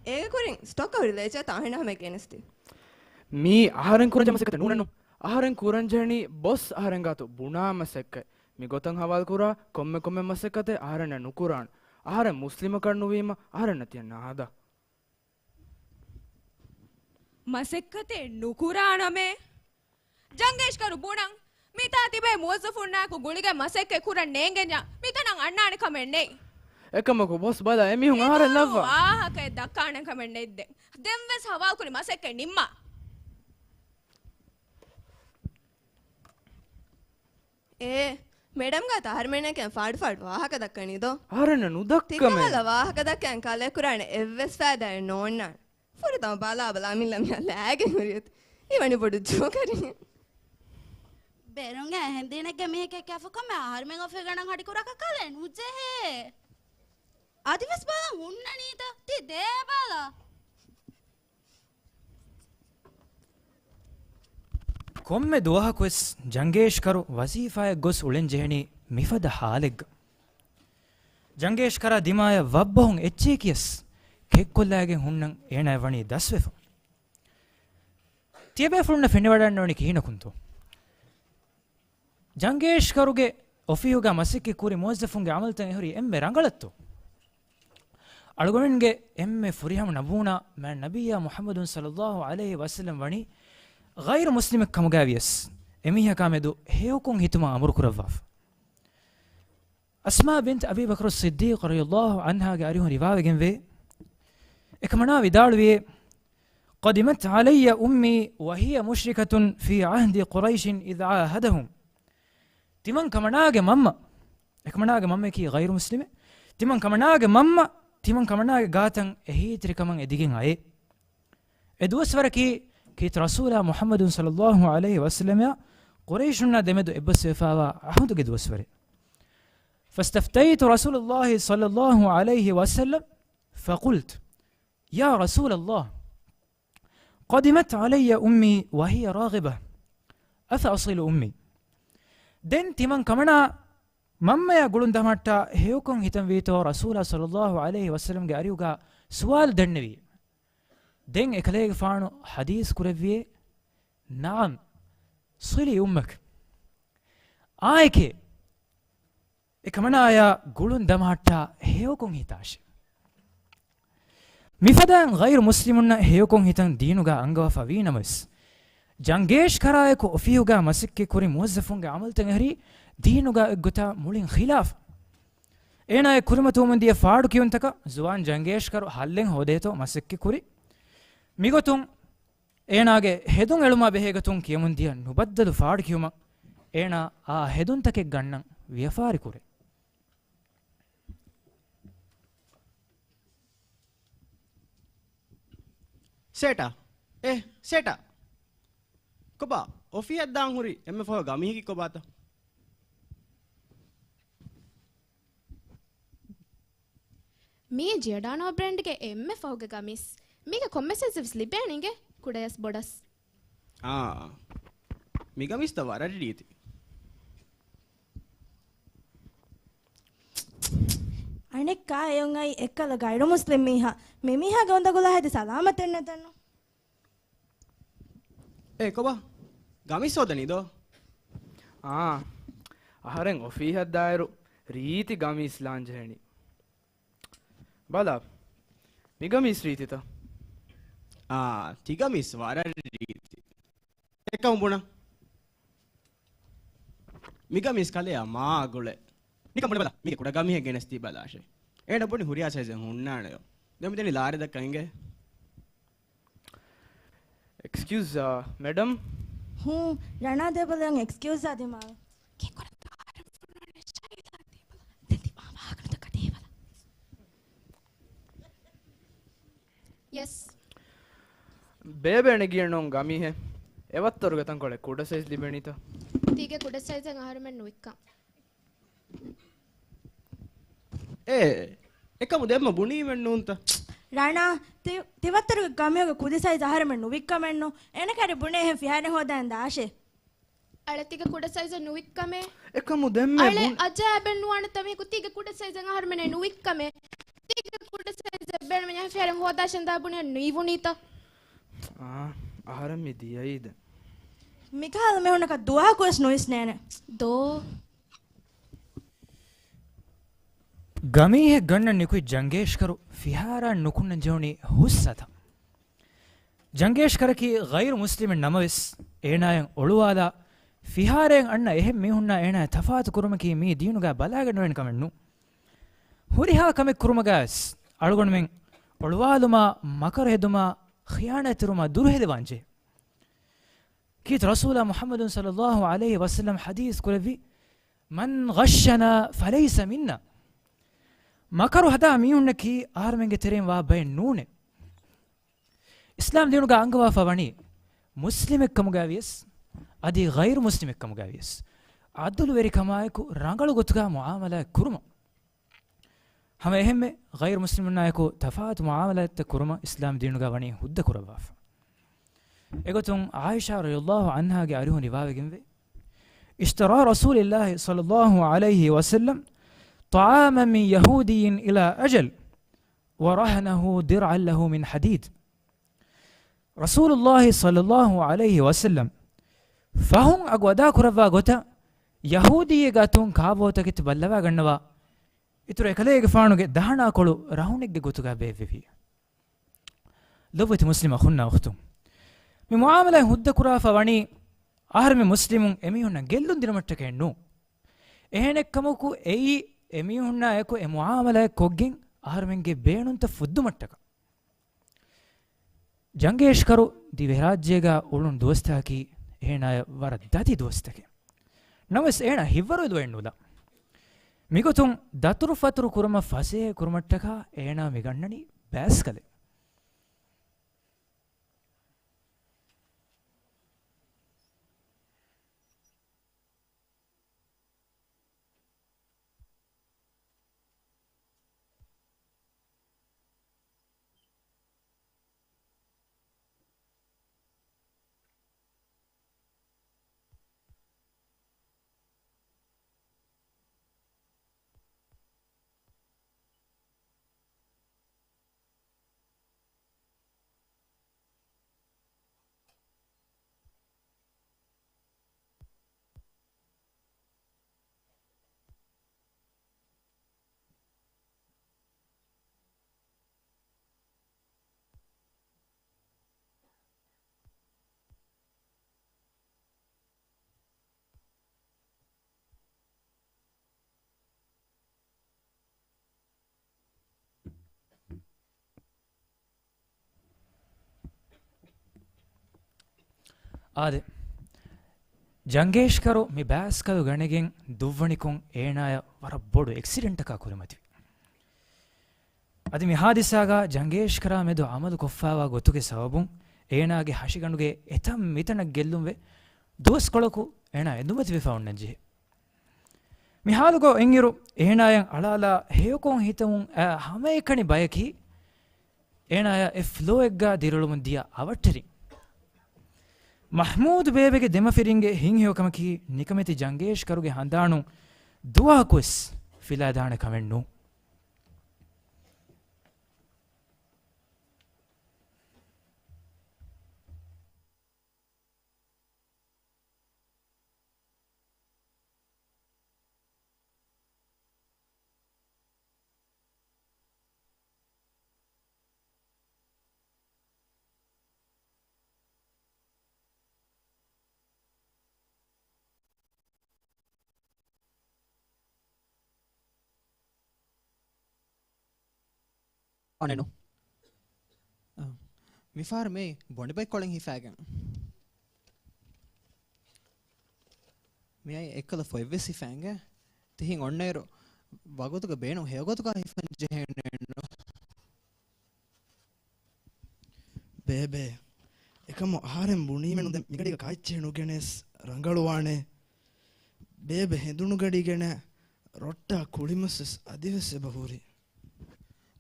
އޭގެ ކުރިން ސްޓޮކް އަހުރި ލޭޗޭ ތާހިނަ ހަމަ ގެނެސްދީ. މީ އަހަރެން ކުރަންޖެހޭ މަސައްކަތެއް ނޫނެއްނު. އަހަރެން ކުރަންޖެހެނީ ބޮސް އަހަރެން ގާތު ބުނާ މަސައްކަތް. މި ގޮތަށް ހަވާލުކުރާ ކޮންމެ ކޮންމެ މަސައްކަތެއް އަހަރެންނަށް ނުކުރާނެ. އަހަރެން މުސްލިމަކަށް ނުވީމަ އަހަރެންނަށް ތިޔަ ނާދާ. މަސައްކަތެއް ނުކުރާނަމޭ. ޖަންގޭޝްކަރު ބުނަން، މިތާ ތިބޭ މުވައްޒަފުންނާއެކު ގުޅިގެން މަސައްކަތް ކުރަން ނޭނގެންޏާ، މިތަނަށް އަންނާނެ ކަމެއް ނެތް. އެކަމަކު ބޮސް ބަލަ، އެމީހުން އަހަރެން އެއްވެސް ލައްވާ. ވާހަކައެއް ދައްކާނެ ކަމެއް ނެތް ދެން. ދެންވެސް ހަވާލުކުރި މަސައްކަތް ނިންމާ. އޭ، މެޑަމް ގާތަށް އަހަރުމެންނަކަށް ފާޑު ފާޑު ވާހަކަ ދައްކަނީ ދޯ؟ އަހަރެންނަށް ނުދައްކަމޭ. ތިކަހަލަ ވާހަކަ ދައްކަން ކަލޭ ކުރާނެ އެއްވެސް ފައިދާއެއް ނޯންނާނެ. ފުރަތަމަ ބަލާ ބަލާ މި ލަމިޔާ ލައިގެން ހުރިއޮތީ. މިވަނީ ބޮޑު ޖޯކަރެއް. ބޭރުން އެހެން ދީނެއްގެ މީހެކޭ ކެފުކަމެއް އަހަރުމެން އޮފީހުގަނޑަށް ހަޑި ކުރާކަށް ކަލޭ ނުޖެހޭ. އަދިވެސް ބަލަން ހުންނަނީތަ؟ ތި ދޭބަލަ. ކޮންމެ ދުވަހަކުވެސް ޖަނގޭޝްކަރު ވަޒީފާއަށް ގޮސް އުޅެން ޖެހެނީ މިފަދަ ހާލެއްގަ. ޖަނގޭޝްކަރާ ދިމާޔަށް ވައްބަހުން އެއްޗެއް ކިޔަސް ކެތްކޮށްލާގެން ހުންނަން އޭނާ ވަނީ ދަސްވެފަ. ތިޔަބޭފުޅުންނަށް ފެނިވަޑަންނަވަނީ ކިހިނަކުންތޯ؟ ޖަނގޭޝްކަރުގެ އޮފީހުގަ މަސައްކަތް ކުރި މުވައްޒަފުންގެ އަމަލުތައް އެހުރީ އެންމެ ރަނގަޅަށްތޯ؟ އަޅުގަނޑުމެންގެ އެންމެ ފުރިހަމަ ނަމޫނާ މާތް ނަބިއްޔާ މުޙައްމަދު ޞައްލައްލާހު ޢަލައިހި ވަސައްލަމް ވަނީ ޣައިރު މުސްލިމެއް ކަމުގައި ވިޔަސް އެމީހަކާ މެދު ހެޔޮކޮށް ހިތުމަށް އަމުރު ކުރައްވާފަ. އަސްމާ ބިންތު އަބީ ބަކުރު ޞިއްދީޤު ރަޟިޔައްލާހު ޢަންހާގެ އަރިހުން ރިވާވެގެންވޭ، އެކަމަނާ ވިދާޅުވިއޭ، قدمت علي أمي وهي مشركة في عهد قريش إذ عاهدهم. ތިމަން ކަމަނާގެ މަންމަ، އެކަމަނާގެ މަންމައަކީ ޣައިރު މުސްލިމެއް. ތިމަން ކަމަނާގެ މަންމަ، ތިމަން ކަމަނާގެ ގާތަށް އެހީތެރިކަމަށް އެދިގެން އައޭ. އެ ދުވަސްވަރަކީ ކީރިތި ރަސޫލާ މުޙައްމަދު ޞައްލައްލާހު ޢަލައިހި ވަސައްލަމާ ޤުރައިޝުންނާ ދެމެދު އެއްބަސްވެފައިވާ ޢަހުދުގެ ދުވަސްވަރެއް. فاستفتيت رسول الله صلى الله عليه وسلم فقلت، يا رسول الله، قدمت علي أمي وهي راغبة، أفأصل أمي؟ ދެން ތިމަން ކަމަނާ މަންމަޔާ ގުޅުން ދަމަހައްޓާ ހެޔޮކޮށް ހިތަން ވީތޯ ރަސޫލާ ޞައްލައްލާހު ޢަލައިހި ވަސައްލަމްގެ އަރިހުގަ ސުވާލު ދެންނެވި. ދެން އެކަލޭގެފާނު ޙަދީޘް ކުރެއްވިއޭ، نعم، صلي أمك. އާއެކޭ. އެކަމަނާޔާ ގުޅުން ދަމަހައްޓާ ހެޔޮކޮށް ހިތާށެ. މިފަދައިން ޣައިރު މުސްލިމުންނަށް ހެޔޮކޮށް ހިތަން ދީނުގަ އަންގަވާފަ ވީނަމަވެސް، ޖަނގޭޝްކަރާއެކު އޮފީހުގަ މަސައްކަތް ކުރި މުވައްޒަފުންގެ އަމަލުތައް އެހުރީ ދީނުގަ އެއްގޮތަށް މުޅިން ޚިލާފު. އޭނާއަށް ކުރިމަތިވަމުން ދިޔަ ފާޑު ކިޔުންތަކަށް ޒުވާން ޖަނގޭޝްކަރު ހައްލެއް ހޯދޭތޯ މަސައްކަތް ކުރި. މިގޮތުން އޭނާގެ ހެދުން އެޅުމާ ބެހޭގޮތުން ކިޔަމުން ދިޔަ ނުބައްދަލު ފާޑު ކިޔުމަށް އޭނާ އާ ހެދުންތަކެއް ގަންނަން ވިޔަފާރި ކުރޭ. ސޭޓާ. އޭ، ސޭޓާ. ކޮބާ، އޮފީހަށް ދާން ހުރި އެންމެ ފަހު ގަމީހަކީ ކޮބާތަ؟ މީ ޖިއަޑާނޯ ބްރޭންޑްގެ އެންމެ ފަހުގެ ގަމީސް. މީގެ ކޮންމެ ސައިޒެއް ވެސް ލިބޭނެ އިނގޭ، ކުޑަޔަސް ބޮޑަސް. އާ، މި ގަމީސްތައް ވަރަށް ރީތި. އަނެއްކާ އެއުން އައި އެއްކަލަ ގައިރު މުސްލިމް މީހާ. މި މީހާގެ އުނދަގުލާ ހެދި ސަލާމަތެއް ނެތަނު. އޭ ކޮބާ؟ ގަމީސް ހޯދަނީ ދޯ؟ އާ، އަހަރެން އޮފީހަށް ދާއިރު ރީތި ގަމީސް ލާން ޖެހެނީ. ބަލާ، މި ގަމީސް ރީތިތަ؟ އާ، ތި ގަމީސް ވަރަށް ރީތި. އެކަމު ބުނަ. މި ގަމީސް ކަލެއާ މާ ގުޅޭ. ނިކަން ބުނެބަލަ. މީގެ ކުޑަ ގަމީހެއް ގެނެސް ތިބަލާށޭ. އޭނަ ބުނި ހުރިހާ ސައިޒެއް ހުންނާނެޔޯ. ދެން މިދެނީ ލާރި ދައްކަން އިނގޭ. އެކްސްކިއުސް، އާ، މެޑަމް. ހޫ، ރަނާ ދޭބަލަ އެކްސްކިއުސް އާ ދިމާވެ. ކެކުރަ ދާރަން ފުންނާނެ ޝައިލާ ދޭބަލަ. ދެން ދިމާވާ ހަގަނުތަކަށް ދޭބަލަ. ޔެސް. ބޭބެ ނެގިޔަން ނޫން ގަމީހެއް. އެވައްތަރުގެ ތަންކޮޅެއް ކުޑަ ސައިޒް ލިބެނީތަ؟ ތީގެ ކުޑަ ސައިޒެއް އަހަރުމެން ނުވިއްކަން. އޭ، އެކަމު ދެންމަ ބުނީމެއް ނޫންތަ؟ ރަނާ، ތި، ތިވައްތަރުގެ ގަމީހުގެ ކުދި ސައިޒް އަހަރެމެން ނުވިއްކަމެއްނު. އޭނަކަރި ބުނޭ އެހެން ފިހާރެއް ހޯދަން ދާށޭ. އަޅެ ތީގެ ކުޑަ ސައިޒަށް ނުވިއްކަމޭ. އެކަމު ދެންމެ އަޅެ ބުން- އަޖައިބެއް ނުވާނެތަ މީހަކު ތީގެ ކުޑަ ސައިޒަށް އަހަރެމެން ނުވިއްކަމޭ. ތީގެ ކުޑަ ސައިޒަށް ބޭނުމެއް ނެތް ފިހާރެއް ހޯދާށޭ ދާ ބުނި ނުއިވުނީތަ؟ އާ، އަހަރެން މި ދިޔައީ ދެން. މިކަހަލަ މީހުންނަކަށް ދުވަހަކުވެސް ނުވިސްނޭނެ. ދޯ. ގަމީހެއް ގަންނަން ނިކުތް ޖަނގޭޝްކަރު ފިހާރާ ނުކުންނަން ޖެހުނީ ހުސްއަތަށް. ޖަނގޭޝްކަރަކީ ޣައިރު މުސްލިމެއް ނަމަވެސް، އޭނާއަށް އޮޅުވާލާ ފިހާރައެއް އަންނަ އެހެން މީހުންނާ އޭނާއަށް ތަފާތު ކުރުމަކީ މީ ދީނުގަ ބަލާގަންނަވަން ކަމެއް ނޫން. ހުރިހާ ކަމެއް ކުރުމަގައިވެސް އަޅުގަނޑުމެން އޮޅުވާލުމާ، މަކަރު ހެދުމާ، ޚިޔާނާތްތެރިވުމާ ދުރުހެލިވާންޖެހޭ. ކީރިތި ރަސޫލާ މުޙައްމަދު ޞައްލައްލާހު ޢަލައިހި ވަސައްލަމް ޙަދީޘް ކުރެއްވި، من غشنا فليس منا. މަކަރު ހަދާ މީހުންނަކީ އަހަރުމެންގެ ތެރެއިން ވާ ބައެއް ނޫނޭ. އިސްލާމް ދީނުގަ އަންގަވާފަ ވަނީ، މުސްލިމެއްކަމުގައިވިޔަސް، އަދި ޣައިރު މުސްލިމެއްކަމުގައިވިޔަސް، ޢަދުލުވެރިކަމާއެކު ރަނގަޅު ގޮތުގަ މުޢާމަލާތް ކުރުމަށް. ހަމަ އެހެންމެ ޣައިރު މުސްލިމުންނާއެކު ތަފާތު މުޢާމަލާތްތައް ކުރުމަށް އިސްލާމް ދީނުގަ ވަނީ ހުއްދަ ކުރައްވާފަ. އެގޮތުން ޢާއިޝާ ރަޟިޔަﷲ ޢަންހާގެ އަރިހުން ރިވާވެގެންވޭ، اشترى رسول الله صلى الله عليه وسلم طعاما من يهودي إلى أجل ورهنه درعا له من حديد. ރަސޫލުﷲ ޞައްލަﷲ ޢަލައިހި ވަސައްލަމް ފަހުން އަގު އަދާކުރައްވާ ގޮތަށް ޔަހޫދީއެއްގެ އަތުން ކާބޯތަކެތި ބައްލަވާގަންނަވާ، އިތުރު އެކަލޭގެފާނުގެ ދާނާކޮޅު ރަހުނެއްގެ ގޮތުގަ ބޭއްވެވި. ލޮބުވެތި މުސްލިމް އަޚުންނާ އުޚްތުން، މި މުޢާމަލާތް ހުއްދަ ކުރާފަ ވަނީ އަހަރެމެން މުސްލިމުން އެމީހުންނަށް ގެއްލުން ދިނުމަށްޓަކައެއް ނޫން. އެހެނެއްކަމަކު އެއީ އެމީހުންނާ އެކު އެ މުޢާމަލާތް ކޮށްގެން އަހަރެމެންގެ ބޭނުންތައް ފުއްދުމަށްޓަކާ. ޖަންގޭޝްކަރު ދިވެހިރާއްޖޭގަ އުޅުނު ދުވަސްތަކަކީ އޭނާޔަށް ވަރަށް ދަތި ދުވަސްތަކެއް. ނަމަވެސް އޭނާ ހިތްވަރު އެދުވައެއް ނުލާ. މިގޮތުން ދަތުރުފަތުރު ކުރުމަށް ފަސޭހަ ކުރުމަށްޓަކާ އޭނާ މި ގަންނަނީ ބައިސްކަލެއް. އާދެ، ޖަންގޭޝްކަރު މި ބައިސްކަލު ގަނެގެން ދުއްވަނިކޮށް އޭނާޔަށް ވަރަށް ބޮޑު އެކްސިޑެންޓަކާ ކުރިމަތިވި. އަދި މި ހާދިސާގަ ޖަންގޭޝްކަރާ މެދު އަމަލު ކޮށްފައިވާ ގޮތުގެ ސަބަބުން އޭނާގެ ހަށިގަނޑުގެ އެތަން މިތަނަށް ގެއްލުންވެ، ދުވަސްކޮޅަކު އޭނާ އެނދުމަތިވެފަ އޮންނަން ޖެހޭ. މި ހާލުގަ އިންއިރު އޭނާޔަށް އަޅާލާ ހެޔޮކޮށް ހިތަމުން އައި ހަމައެކަނި ބަޔަކީ އޭނާޔާ އެ ފްލޯއެއްގަ ދިރިއުޅުމުން ދިޔަ އަވަށްޓެރިން. މަޙްމޫދު ބޭބެގެ ދެމަފިރިންގެ ހިތްހެޔޮކަމަކީ ނިކަމެތި ޖަންގޭޝްކަރުގެ ހަނދާނުން ދުވަހަކުވެސް ފިލާދާނެ ކަމެއް ނޫން. އަނެއްނު. އަ، މިފަހަރު މިއީ ބޮނޑިބައިކޮޅެއް ހިފައިގެން. މިއާއި އެއްކަލަ ފޮތްވެސް ހިފައިގެން. ތިހިން އޮންނައިރު ވަގުތުގެ ބޭނުން ހެޔޮގޮތުގަ ހިފަން ޖެހޭނެއްނު. ބޭބެ، އެކަމު އަހަރެން ބުނީމެއްނު ދެން މިގަޑީގަ ކާއެއްޗެހި ނުގެނެސް ރަނގަޅުވާނެ. ބޭބެ ހެނދުނުގަޑީ ގެނެ ރޮއްޓާ ކުޅިމަސްވެސް އަދިވެސް އެބަހުރި.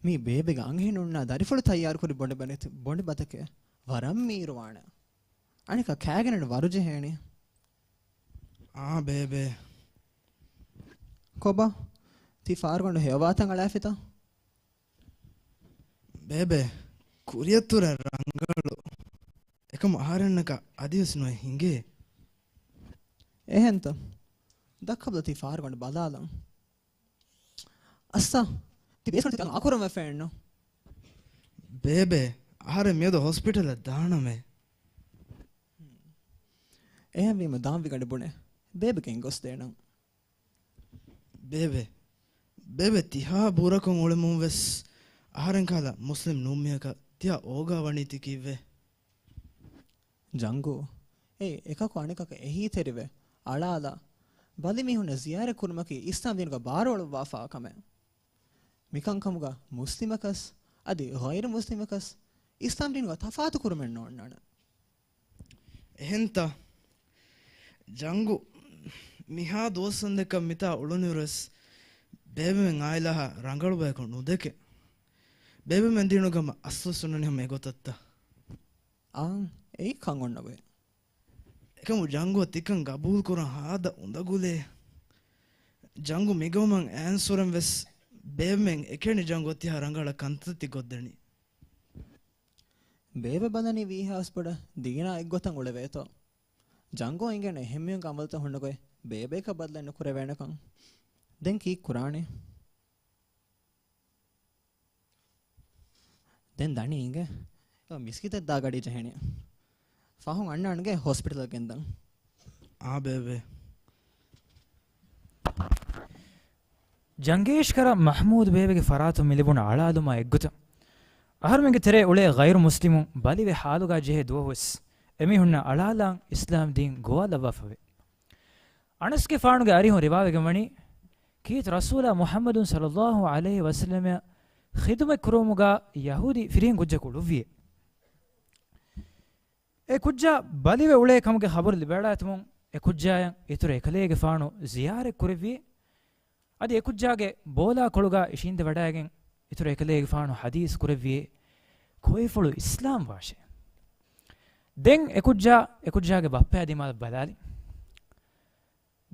މީ ބޭބެގެ އަންހެނުންނާ ދަރިފުޅު ތައްޔާރުކުރި ބޮނޑި ބަނެތި-، ބޮނޑި ބަތަކެއް. ވަރަށް މީރުވާނެ. އަނެކާ ކާގެނެއް ވަރުޖެހޭނީ. އާ ބޭބެ. ކޮބާ؟ ތީ ފާރުގަނޑު ހެޔޮވާތަން އަޅާފިތަ؟ ބޭބެ، ކުރިއަށްތުރެ ރަނގަޅު. އެކަމު އަހަރެންނަކަށް އަދިވެސް ނުއެ ހިނގޭ. އެހެންތަ؟ ދައްކަބަލަ ތީ ފާރުގަނޑު ބަލާލަން. އައްސާ، ތި ބޭސްގަނޑު ތި އަކުރަން ވެފައެއްނު. ބޭބެ، އަހަރެން މިއަދު ހޮސްޕިޓަލަށް ދާނަމޭ. އެހެންވީމަ ދާން ވިގަނޑެ ބުނެ. ބޭބެ ގެންގޮސްދޭނަން. ބޭބެ، ބޭބެ ތިހާ ބުރަކޮށް އުޅެމުން ވެސް އަހަރެން ކަހަލަ މުސްލިމް ނޫން މީހަކަށް ތިހާ އޯގާ ވަނީ ތި ކީއްވެ؟ ޖަންގޫ، އޭ އެކަކު އަނެކަކަށް އެހީތެރިވެ، އަޅާލާ، ބަލި މީހުންނަށް ޒިޔާރަތް ކުރުމަކީ އިސްލާމް ދީނުގަ ބާރުއަޅުއްވާފާ ކަމެއް. މިކަންކަމުގަ މުސްލިމަކަސް އަދި ޣައިރު މުސްލިމަކަސް އިސްލާމް ދީނުގަ ތަފާތު ކުރުމެއް ނޯންނާނެ. އެހެންތަ؟ ޖަންގު މިހާ ދުވަސްވަންދެކަށް މިތާ އުޅުނުއިރުވެސް ބޭބެމެން އާއިލާއާ ރަނގަޅު ބަޔަކު ނުދެކެ. ބޭބެމެން ދިނުގަމަ އަސްލު ސުންނަނީ ހަމަ އެގޮތަށްތަ؟ އާނ، އެއީ ކަން އޮންނަ ގޮތް. އެކަމު ޖަންގު ތިކަން ގަބޫލުކުރަން ހާދަ އުނދަގުލޭ. ޖަންގު މިގައުމަށް އައިންސުރެން ވެސް ބޭބެމެން އެކެނި ޖަންގު އޮތީހާ ރަނގަޅަށް ކަންތައް ތި ގޮށްދެނީ. ބޭބެ ބަލަނީ ވީހާސް ބޮޑަށް ދީނާ އެއްގޮތަށް އުޅެވޭތޯ؟ ޖަންގޯ އިނގޭނެ އެހެންމީހުންގެ އަމަލުތައް ހުންނަ ގޮތް ބޭބެއަކަށް ބަދަލެއް ނުކުރެވޭނެކަން. ދެން ކީއްކުރާނީ؟ ދެން ދަނީ އިނގޭ. މިސްކިތެއް ދާ ގަޑި ޖެހެނީ. ފަހުން އަންނާންގެ ހޮސްޕިޓަލަށް ގެންދަން. އާ ބޭބެ. ޖަންގޭޝްކަރަށް މަޙްމޫދު ބޭބެގެ ފަރާތުން މި ލިބުނު އަޅާލުމާ އެއްގޮތަށް، އަހަރުމެންގެ ތެރޭ އުޅޭ ޣައިރު މުސްލިމުން ބަލިވެ ހާލުގާ ޖެހޭ ދުވަހުވެސް އެމީހުންނަށް އަޅާލާން އިސްލާމް ދީން ގޮވާލައްވާފަވޭ. އަނަސްގެފާނުގެ އަރިހުން ރިވާވެގެންވަނީ، ކީރިތި ރަސޫލާ މުޙައްމަދު ޞައްލައްލާހު ޢަލައިހި ވަސައްލަމަށް ޚިދުމަތްކުރުމުގާ ޔަހޫދީ ފިރިހެން ކުއްޖަކު އުޅުއްވިއޭ. އެ ކުއްޖާ ބަލިވެ އުޅޭ ކަމުގެ ޚަބަރު ލިބިވަޑައިގަތުމުން އެ ކުއްޖާޔަށް އިތުރު އެކަލޭގެފާނު ޒިޔާރަތް ކުރެއްވިއޭ. އަދި އެ ކުއްޖާގެ ބޯލާކޮޅުގާ އިށީނދެވަޑައިގެން އިތުރު އެކަލޭގެފާނު ޙަދީޘް ކުރެއްވިއޭ، ކޮއިފުޅު އިސްލާމް ވާށޭ. ދެން އެ ކުއްޖާ، އެ ކުއްޖާގެ ބައްޕަޔާ ދިމާލަށް ބަލާލި.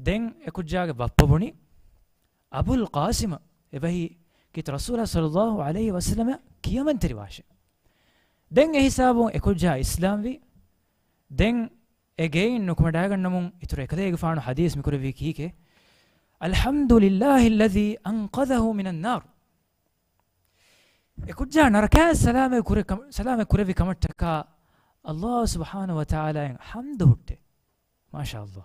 ދެން އެ ކުއްޖާގެ ބައްޕަ ބުނި، އަބުލް ޤާސިމަށް އެބަހީ ކީރިތި ރަސޫލާ ޞައްލައްލާހު ޢަލައިހި ވަސައްލަމަށް ކިޔަމަންތެރިވާށޭ. ދެން އެ ހިސާބުން އެ ކުއްޖާ އިސްލާމްވި. ދެން އެ ގެއިން ނުކުމެ ވަޑައިގަންނަމުން އިތުރު އެކަލޭގެފާނު ޙަދީޘް މިކުރެއްވީ ކީކޭ؟ الحمد لله الذي أنقذه من النار. އެ ކުއްޖާ ނަރަކައިން ސަލާމަތް ކުރެ-، ސަލާމަތް ކުރެއްވި ކަމަށްޓަކާ ﷲ ސުބްޙާނަހޫ ވަތަޢާލާއަށް ޙަމްދު ހުއްޓޭ. މާޝާﷲ.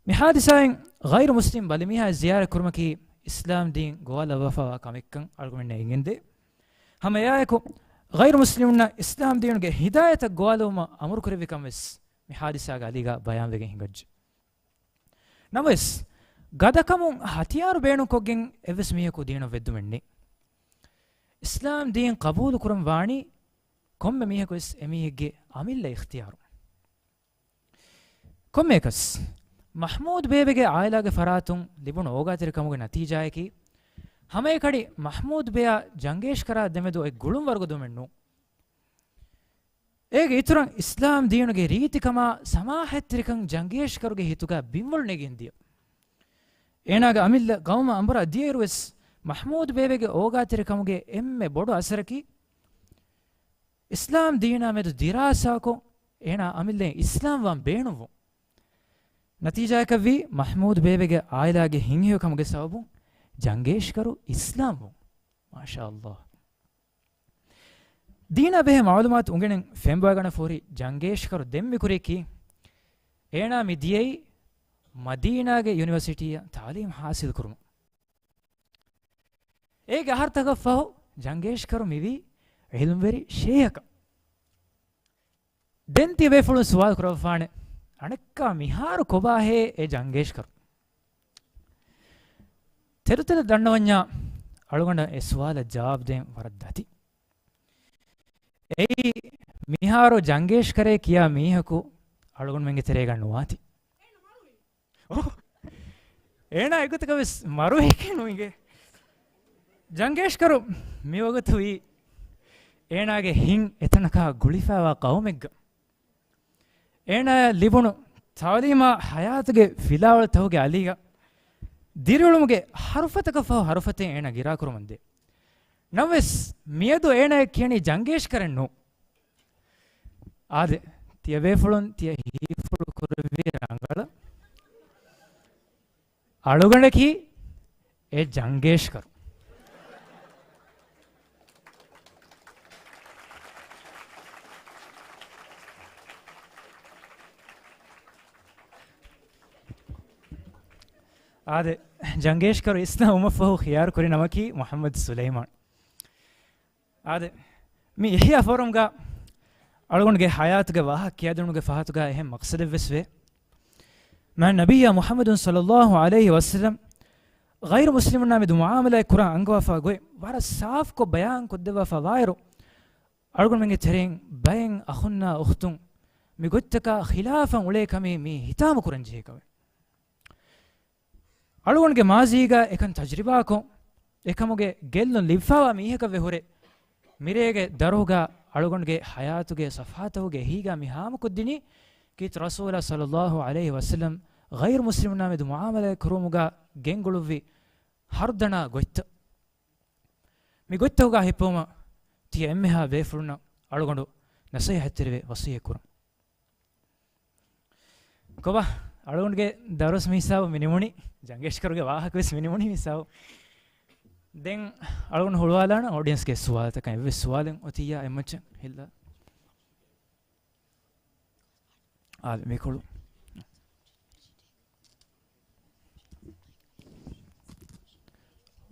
މި ޙާދިސާއިން ޣައިރު މުސްލިމް ބަލިމީހާ ޒިޔާރަތް ކުރުމަކީ އިސްލާމް ދީން ގޮވާލައްވާފައިވާ ކަމެއްކަން އަޅުގަނޑުމެންނަށް އެނގެންދޭ. ހަމަ އެއާއެކު، ޣައިރު މުސްލިމުންނަށް އިސްލާމް ދީނުގެ ހިދާޔަތަށް ގޮވާލުމަށް އަމުރު ކުރެއްވި ކަން ވެސް މި ޙާދިސާގެ އަލީގަ ބަޔާންވެގެން ހިނގައްޖެ. ނަމަވެސް، ގަދަކަމުން ހަތިޔާރު ބޭނުންކޮށްގެން އެއްވެސް މީހަކު ދީނަށް ވެއްދުމެއް ނެތް. އިސްލާމް ދީން ޤަބޫލު ކުރަން ވާނީ ކޮންމެ މީހަކު ވެސް އެމީހެއްގެ އަމިއްލަ އިޚްތިޔާރު. ކޮންމެއަކަސް، މަޙްމޫދު ބޭބެގެ ޢާއިލާގެ ފަރާތުން ލިބުނު އޯގާތެރިކަމުގެ ނަތީޖާއަކީ، ހަމައެކަނި މަޙްމޫދު ބެޔާ ޖަންގޭޝްކަރާ ދެމެދު އޮތް ގުޅުންވަރުގަދަވުމެއް ނޫން. އޭގެ އިތުރަށް އިސްލާމް ދީނުގެ ރީތިކަމާ ސަމާޙަތްތެރިކަން ޖަންގޭޝްކަރުގެ ހިތުގަ ބިންވަޅު ނެގިގެން ދިޔަ. އޭނާގެ އަމިއްލަ ގައުމަށް އަނބުރާ ދިޔައިރުވެސް، މަޙްމޫދު ބޭބެގެ އޯގާތެރިކަމުގެ އެންމެ ބޮޑު އަސަރަކީ، އިސްލާމް ދީނާ މެދު ދިރާސާކޮށް، އޭނާ އަމިއްލައިން އިސްލާމްވާން ބޭނުންވުން. ނަތީޖާއަކަށްވީ، މަޙްމޫދު ބޭބެގެ ޢާއިލާގެ ހިތްހެޔޮކަމުގެ ސަބަބުން ޖަންގޭޝްކަރު އިސްލާމްވުން. މާޝާﷲ. ދީނާ ބެހޭ މަޢުލޫމާތު އުނގެނެން ފެންބޮއިގަނެފަ ހުރި ޖަންގޭޝްކަރު ދެން މި ކުރީ ކީއް؟ އޭނާ މި ދިޔައީ މަދީނާގެ ޔުނިވަރސިޓީއަށް ތަޢުލީމް ޙާޞިލް ކުރުމަށް. އޭގެ އަހަރުތަކަށް ފަހު ޖަންގޭޝްކަރު މިވީ ޢިލްމުވެރި ޝޭހަކަށް. ދެން ތިޔަބޭފުޅުން ސުވާލު ކުރައްވާނެ، އަނެއްކާ މިހާރު ކޮބާހޭ އެ ޖަންގޭޝްކަރު؟ ތެދުތެދަށް ދަންނަވަންޏާ، އަޅުގަނޑަށް އެ ސުވާލަށް ޖަވާބު ދޭން ވަރަށް ދަތި. އެއީ، މިހާރު ޖަންގޭޝްކަރޭ ކިޔާ މީހަކު އަޅުގަނޑުމެންގެ ތެރޭގަ ނުވާތީ. އޯ! އޭނާ އެގޮތަކަށް ވެސް މަރުވީކޭ ނުއިނގޭ. ޖަންގޭޝްކަރު މިވަގުތު ވީ އޭނާގެ ހިތް އެތަނަކާ ގުޅިފައިވާ ޤައުމެއްގަ. އޭނާއަށް ލިބުނު ތަޢުލީމާ ޙަޔާތުގެ ފިލާވަޅުތަކުގެ އަލީގަ ދިރިއުޅުމުގެ ޙަރުފަތަކަށް ފަހު ޙަރުފަތެއް އޭނާ ގިރާކުރަމުންދޭ. ނަމަވެސް، މިއަދު އޭނާއަށް ކިޔަނީ ޖަންގޭޝްކަރެއް ނޫން. އާދެ، ތިޔަބޭފުޅުން ތިޔަ ހީފުޅު ކުރެއްވި ރަނގަޅަށް. އަޅުގަނޑަކީ އެ ޖަންގޭޝްކަރު. އާދެ، ޖަންގޭޝްކަރު އިސްލާމްވުމަށްފަހު ޚިޔާރު ކުރި ނަމަކީ މުޙައްމަދު ސުލައިމާން. އާދެ، މި އިޙްޔާ ފޯރަމްގަ އަޅުގަނޑުގެ ޙަޔާތުގެ ވާހަކަ ކިޔާދިނުމުގެ ފަހަތުގަ އެހެން މަޤްޞަދެއްވެސް ވޭ. މާތް ނަބިއްޔާ މުޙައްމަދު ޞައްލައްލާހު ޢަލައިހި ވަސައްލަމް ޣައިރު މުސްލިމުންނާ މެދު މުޢާމަލާތް ކުރާ އަންގަވާފާ ގޮތް ވަރަށް ސާފުކޮށް ބަޔާން ކޮށްދެއްވާފާ ވާއިރު، އަޅުގަނޑުމެންގެ ތެރެއިން ބައެއް އަޚުންނާ އުޚްތުން މި ގޮތްތަކާ ޚިލާފަށް އުޅޭ ކަމީ މީ ހިތާމަ ކުރަން ޖެހޭ ކަމެއް. އަޅުގަނޑުގެ މާޒީގަ އެކަން ތަޖްރިބާކޮށް، އެކަމުގެ ގެއްލުން ލިބިފައިވާ މީހަކަށް ވެ ހުރެ، މިރޭގެ ދަރުހުގަ އަޅުގަނޑުގެ ޙަޔާތުގެ ޞަފްޙާތަކުގެ އެހީގަ މި ހާމަކޮށްދިނީ، ކީރިތި ރަސޫލާ ޞައްލައްލާހު ޢަލައިހި ވަސައްލަމް ޣައިރު މުސްލިމުންނާ މެދު މުޢާމަލާތް ކުރުމުގަ ގެންގުޅުއްވި ހަރުދަނާ ގޮތްތައް. މި ގޮތްތަކުގަ ހިއްޕުމަށް ތިޔަ އެންމެހާ ބޭފުޅުންނަށް އަޅުގަނޑު ނަޞޭޙަތްތެރިވެ ވަޞިއްޔަތް ކުރަން. ކޮބާ، އަޅުގަނޑުގެ ދަރުސް މި ހިސާބު މި ނިމުނީ، ޖަނގޭޝްކަރުގެ ވާހަކަ ވެސް މި ނިމުނީ މި ހިސާބު. ދެން އަޅުގަނޑު ހުޅުވާލާނަ އޮޑިއެންސްގެ ސުވާލުތަކަށް. އެއްވެސް ސުވާލެއް އޮތިއްޔާ އެއްމައްޗަށް ހިއްލާ. އާދެ، މިކޮޅު.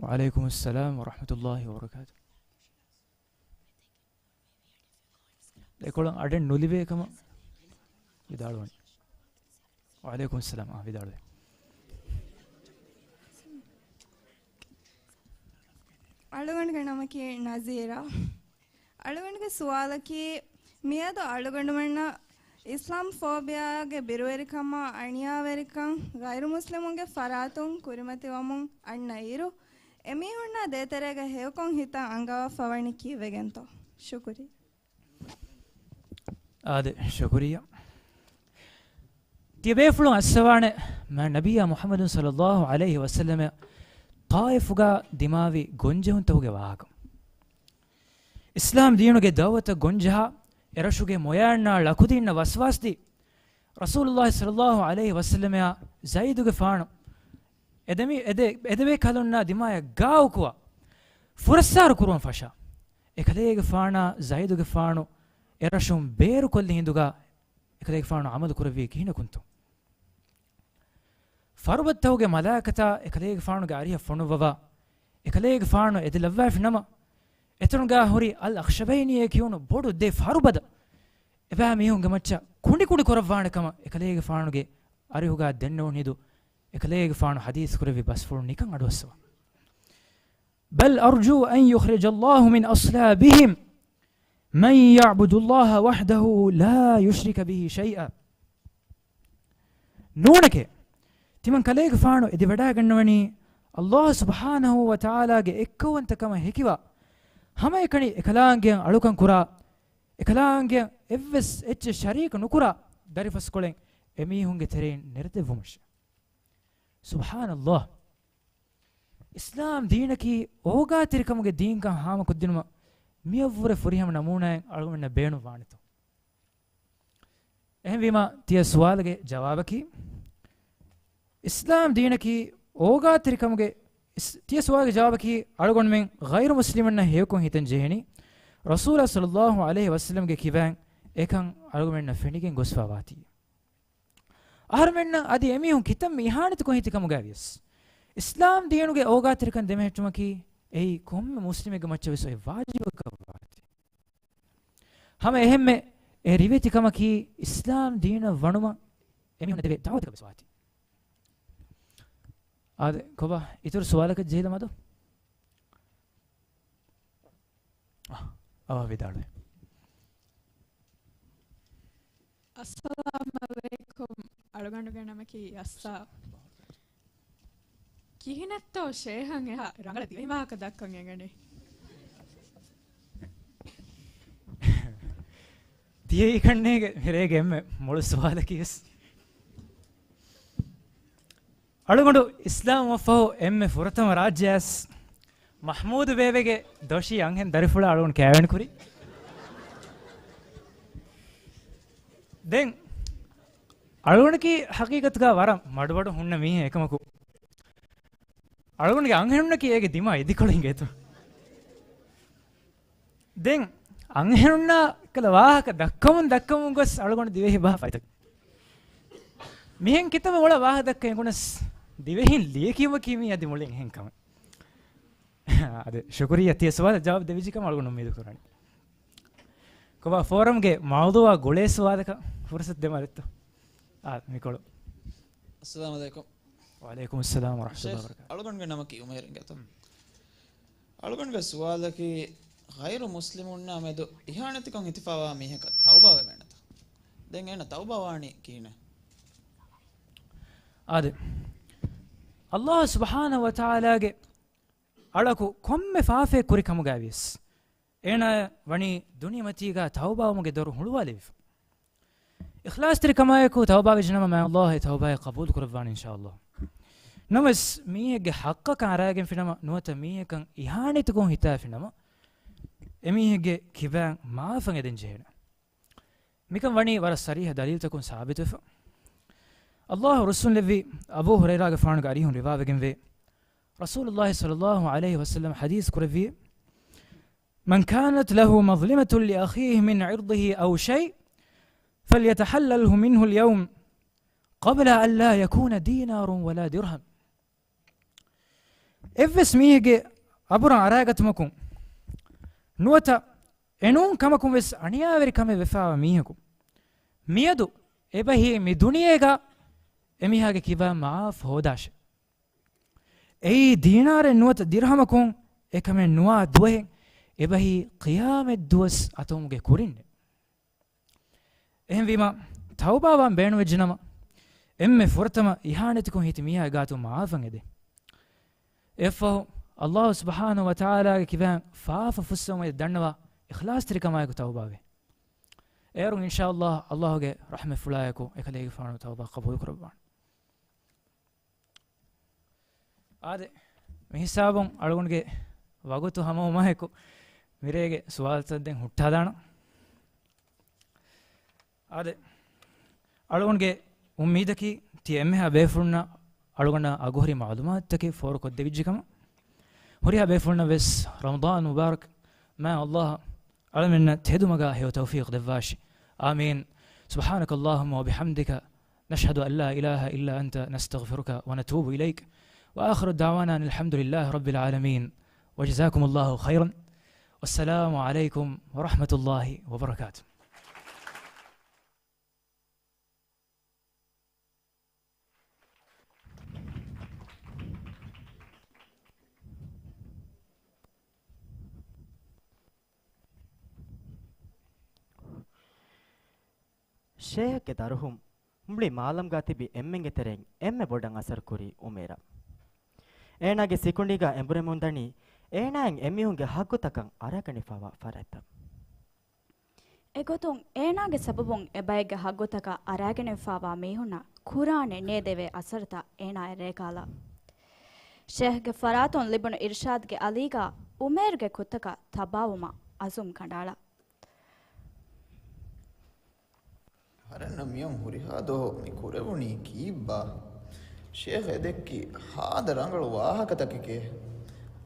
ވަޢަލައިކުމުއްސަލާމް ވަރަޙްމަތުﷲި ވަބަރަކާތު. އެކޮޅު އަޑެއް ނުލިބޭ ކަމަށް ވިދާޅުވަނީ. ވަޢަލައިކުމުއްސަލާމް. އާ، ވިދާޅުވޭ. އަޅުގަނޑުގެ ނަމަކީ ނަޒީރާ. އަޅުގަނޑުގެ ސުވާލަކީ، މިއަދު އަޅުގަނޑުމެންނަށް އިސްލާމް ފޯބިއާގެ ބިރުވެރިކަމާ، އަނިޔާވެރިކަން، ޣައިރު މުސްލިމުންގެ ފަރާތުން ކުރިމަތިވަމުން އަންނަ އިރު، އެމީހުންނާ ދޭތެރޭގަ ހެޔޮކޮށް ހިތަށް އަންގަވާފަވަނީ ކީއްވެގެންތޯ؟ ޝުކުރިއްޔާ. އާދެ، ޝުކުރިއްޔާ. ތިޔަބޭފުޅުން އައްސަވާނެ މާތް ނަބިއްޔާ މުޙައްމަދު ޞައްލައްލާހު ޢަލައިހި ވަސައްލަމަށް ޠާއިފުގަ ދިމާވި ގޮންޖެހުންތަކުގެ ވާހަކަ. އިސްލާމް ދީނުގެ ދަޢުވަތަށް ގޮންޖަހާ، އެރަށުގެ މޮޔައިންނާ ޅަކުދީންނަށް ވަސްވާސްދީ، ރަސޫލުﷲ ޞައްލައްލާހު ޢަލައިހި ވަސައްލަމައާ ޒައިދުގެފާނު އެދެމި-، އެދެ-، އެދެބޭކަލުންނާ ދިމާޔަށް ގާއުކުވާ ފުރައްސާރު ކުރުވަން ފަށާ، އެކަލޭގެފާނާ ޒައިދުގެފާނު އެރަށުން ބޭރުކޮށްލި ހިނދުގަ، އެކަލޭގެފާނު ޢަމަލު ކުރެއްވީ ކިހިނަކުންތޯ؟ ފަރުބަދަތަކުގެ މަލާއިކަތާ އެކަލޭގެފާނުގެ އަރިހަށް ފޮނުއްވަވާ، އެކަލޭގެފާނު އެދިލައްވާފި ނަމަ، އެތަނުގަ ހުރި އަލް އަޚްޝަބައިނީއޭ ކިޔުނު ބޮޑު ދެ ފަރުބަދަ އެބައިމީހުންގެ މައްޗަށް ކުނޑިކުނޑި ކުރައްވާނެ ކަމަށް އެކަލޭގެފާނުގެ އަރިހުގަ ދެންނެވުނު ހިނދު، އެކަލޭގެފާނު ޙަދީޘް ކުރެއްވި ބަސްފުޅު ނިކަން އަޑުއައްސަވާ. بل أرجو أن يخرج الله من أصلابهم من يعبد الله وحده لا يشرك به شيئا. ނޫނެކޭ، ތިމަން ކަލޭގެފާނު އެދިވަޑައިގަންނަވަނީ، ﷲ ސުބްޙާނަހޫ ވަތަޢާލާގެ އެއްކައުވަންތަކަމަށް ހެކިވާ، ހަމައެކަނި އެކަލާނގެއަށް އަޅުކަން ކުރާ، އެކަލާނގެއަށް އެއްވެސް އެއްޗެއް ޝަރީކު ނުކުރާ ދަރިފަސްކޮޅެއް އެމީހުންގެ ތެރެއިން ނެރެދެއްވުމަށް. ސުބްޙާނަﷲ. އިސްލާމް ދީނަކީ އޯގާތެރިކަމުގެ ދީންކަން ހާމަކޮށްދިނުމަށް މިއަށްވުރެ ފުރިހަމަ ނަމޫނާއެއް އަޅުގަނޑަށް ބޭނުން ވާނެތޯ؟ އެހެންވީމަ، ތިޔަ ސުވާލުގެ ޖަވާބަކީ، އިސްލާމް ދީނަކީ އޯގާތެރިކަމުގެ، އިސް-، ތިޔަ ސުވާލުގެ ޖަވާބަކީ، އަޅުގަނޑުމެން ޣައިރު މުސްލިމުންނަށް ހެޔޮކޮށް ހިތަން ޖެހެނީ، ރަސޫލާ ޞައްލައްލާހު ޢަލައިހި ވަސައްލަމްގެ ކިބައިން އެކަން އަޅުގަނޑުމެންނަށް ފެނިގެން ގޮސްފަ ވާތީ. އަހަރުމެންނަށް އަދި އެމީހުން ކިތަންމެ އިހާނެތިކޮށް ހިތި ކަމުގައި ވިޔަސް، އިސްލާމް ދީނުގެ އޯގާތެރިކަން ދެމެހެއްޓުމަކީ އެއީ ކޮންމެ މުސްލިމެއްގެ މައްޗަށް ވެސް އޮތް ވާޖިބަކަށް ވާތީ. ހަމަ އެހެންމެ އެ ރިވެތި ކަމަކީ އިސްލާމް ދީނަށް ވަނުމަށް އެމީހުންނަށް ދެވޭ ދަޢުވަތަކަށް ވެސް ވާތީ. އާދެ، ކޮބާ އިތުރު ސުވާލަކަށް ޖެހިލަމާ ދޯ؟ އަ، އަވަހަށް ވިދާޅުވޭ. އައްސަލާމް ޢަލައިކުމް. އަޅުގަނޑުގެ ނަމަކީ އައްސާ. ކިހިނެއްތޯ ޝޭހަށް އެހާ ރަނގަޅަށް ދިވެހި ވާހަކަ ދައްކަން އެނގެނީ؟ ތިޔައީ ކަންނޭނގެ މިރޭގެ އެންމެ މޮޅު ސުވާލަކީ ވެސް. އަޅުގަނޑު އިސްލާމްވުމަށްފަހު އެންމެ ފުރަތަމަ ރާއްޖެއަސް މަޙްމޫދު ބޭބެގެ ދޮށީ އަންހެން ދަރިފުޅާ އަޅުގަނޑު ކައިވެނިކުރީ. ދެން އަޅުގަނޑަކީ ހަޤީޤަތުގަ ވަރަށް މަޑުމަޑުން ހުންނަ މީހެއް އެކަމަކު، އަޅުގަނޑުގެ އަންހެނުންނަކީ އޭގެ ދިމާ އިދިކޮޅު އިނގޭތޯ. ދެން އަންހެނުންނާ ކަލަ ވާހަކަ ދައްކަމުން ދައްކަމުން ގޮސް އަޅުގަނޑު ދިވެހި ބަހަށް ފައިތަ. މިހެން ކިތަންމެ މޮޅަށް ވާހަކަ ދައްކަން އެނގުނަސް، ދިވެހިން ލިޔެކިޔުމަކީ މީ އަދި މުޅިން އެހެން ކަމެއް. އާދެ، ޝުކުރިއްޔާ ތިޔަ ސުވާލަށް ޖަވާބު ދެވިއްޖެ ކަމަށް އަޅުގަނޑު އުއްމީދު ކުރަނީ. ކޮބާ ފޯރަމްގެ މައުޟޫޢާ ގުޅޭ ސުވާލަކަށް ފުރުޞަތު ދެމާ ދެއްތޯ؟ އާ، މިކޮޅު. އައްސަލާމު ޢަލައިކުމް. ވަޢަލައިކުމުއްސަލާމް ވަރަޙްމަތުﷲި ޝޭޚް، ވަބަރަކާތުހު. އަޅުގަނޑުގެ ނަމަކީ އުމޭރު އިނގޭތޯ. އަޅުގަނޑުގެ ސުވާލަކީ، ޣައިރު މުސްލިމުންނާ މެދު އިހާނެތިކޮށް ހިތިފައިވާ މީހަކަށް ތައުބާވެވޭނެތަ؟ ދެން އޭނަ ތައުބާ ވާނީ ކިހިނެއް؟ އާދެ، ﷲ ސުބްޙާނަހޫ ވަތަޢާލާގެ އަޅަކު ކޮންމެ ފާފައެއް ކުރި ކަމުގައިވިޔަސް، އޭނާ ވަނީ ދުނިޔެމަތީގަ ތައުބާވުމުގެ ދޮރު ހުޅުވާލެވިފަ. އިޚްލާޞްތެރިކަމާއެކު ތައުބާވެއްޖެނަމަ، މާތް ﷲ އެ ތައުބާއެއް ޤަބޫލު ކުރައްވާނެ، އިންޝާﷲ. ނަމަވެސް، މީހެއްގެ ޙައްޤަކަށް އަރާގެންފިނަމަ، ނުވަތަ މީހަކަށް އިހާނެތިކޮށް ހިތާފިނަމަ، އެމީހެއްގެ ކިބައިން މާފަށް އެދެން ޖެހޭނެ. މިކަން ވަނީ ވަރަށް ޞަރީޙަ ދަލީލުތަކުން ސާބިތުވެފަ. ﷲ ރުއްސުންލެއްވި އަބޫ ހުރައިރާގެފާނުގެ އަރިހުން ރިވާވެގެންވޭ، ރަސޫލުﷲ ޞައްލަﷲ ޢަލައިހި ވަސައްލަމަ ޙަދީޘް ކުރެއްވި، من كانت له مظلمة لأخيه من عرضه أو شيء فليتحلله منه اليوم قبل أن لا يكون دينار ولا درهم. އެއްވެސް މީހެއްގެ އަބުރަށް އަރާގަތުމަކުން ނުވަތަ އެނޫން ކަމަކުން ވެސް އަނިޔާވެރި ކަމެއް ވެފާވާ މީހަކު މިއަދު އެބަހީ މި ދުނިޔޭގަ އެމީހާގެ ކިބައިން މާފު ހޯދާށެ. އެއީ ދީނާރެއް ނުވަތަ ދިރްހަމަކުން އެކަމެއް ނުވާ ދުވަހެއް އެބަހީ ޤިޔާމަތް ދުވަސް އަތުވުމުގެ ކުރިންނެއް. އެހެންވީމަ، ތައުބާވާން ބޭނުންވެއްޖެނަމަ، އެންމެ ފުރަތަމަ އިހާނެތިކޮށް ހިތި މީހާގެ ގާތުން މާފަށް އެދޭ. އެއަށްފަހު، ﷲ ސުބްޙާނަހޫ ވަތަޢާލާގެ ކިބައިން ފާފަ ފުއްސެވުމަށް ދަންނަވާ އިޚްލާޞްތެރިކަމާއެކު ތައުބާވޭ. އޭރުން އިންޝާﷲ ﷲގެ ރަޙްމަތްފުޅާއެކު އެކަލޭގެފާނު ތައުބާ ޤަބޫލު ކުރައްވާނެ. އާދެ، މިހިސާބުން އަޅުގަނޑުގެ ވަގުތު ހަމަވުމާއެކު، މިރޭގެ ސުވާލުތައް ދެން ހުއްޓާލާނަން. އާދެ، އަޅުގަނޑުގެ އުއްމީދަކީ، ތިޔަ އެންމެހާ ބޭފުޅުންނަށް އަޅުގަނޑަށް އަގުހުރި މަޢުލޫމާތުތަކެއް ފޯރުކޮށްދެވިއްޖެކަމަށް. ހުރިހާ ބޭފުޅުންނަށް ވެސް ރަމަޟާން މުބާރަކް. މާތް ﷲ އަޅަމެންނަށް ތެދުމަގާ ހެޔޮ ތައުފީޤު ދެއްވާށި. އާމީން. سبحانك اللهم وبحمدك، نشهد أن لا إله إلا أنت، نستغفرك ونتوب إليك. وآخر دعوانا أن الحمد لله رب العالمين. وجزاكم الله خيرا. والسلام عليكم ورحمة الله وبركاته. ޝޭޚްގެ ދަރުހުން މުޅި މާލަމްގާ ތިބި އެންމެންގެ ތެރެއިން އެންމެ ބޮޑަށް އަސަރުކުރީ އުމޭރަށް. އޭނާގެ ސިކުނޑީގާ އެނބުރެމުންދަނީ އޭނާއިން އެމީހުންގެ ހައްގުތަކަށް އަރާގަނެފާވާ ފަރާތްތައް. އެގޮތުން އޭނާގެ ސަބަބުން އެބައެއްގެ ހައްގުތަކަށް އަރާގަނެފާވާ މީހުންނަށް ކުރާނެ ނޭދެވޭ އަސަރުތައް އޭނާއަށް ރޭކާލާ. ޝޭޚްގެ ފަރާތުން ލިބުނު އިރުޝާދުގެ އަލީގާ އުމޭރުގެ ކުށްތަކަށް ތަބާވުމަށް އަޒުމް ކަނޑައަޅާ. އަހަރެންނަށް މިއޮން ހުރިހާ ދުވަހު މި ކުރެވުނީ ކީއްބާ؟ ޝޭޚް އެދެއްކި ހާދަ ރަނގަޅު ވާހަކަތަކެކޭ.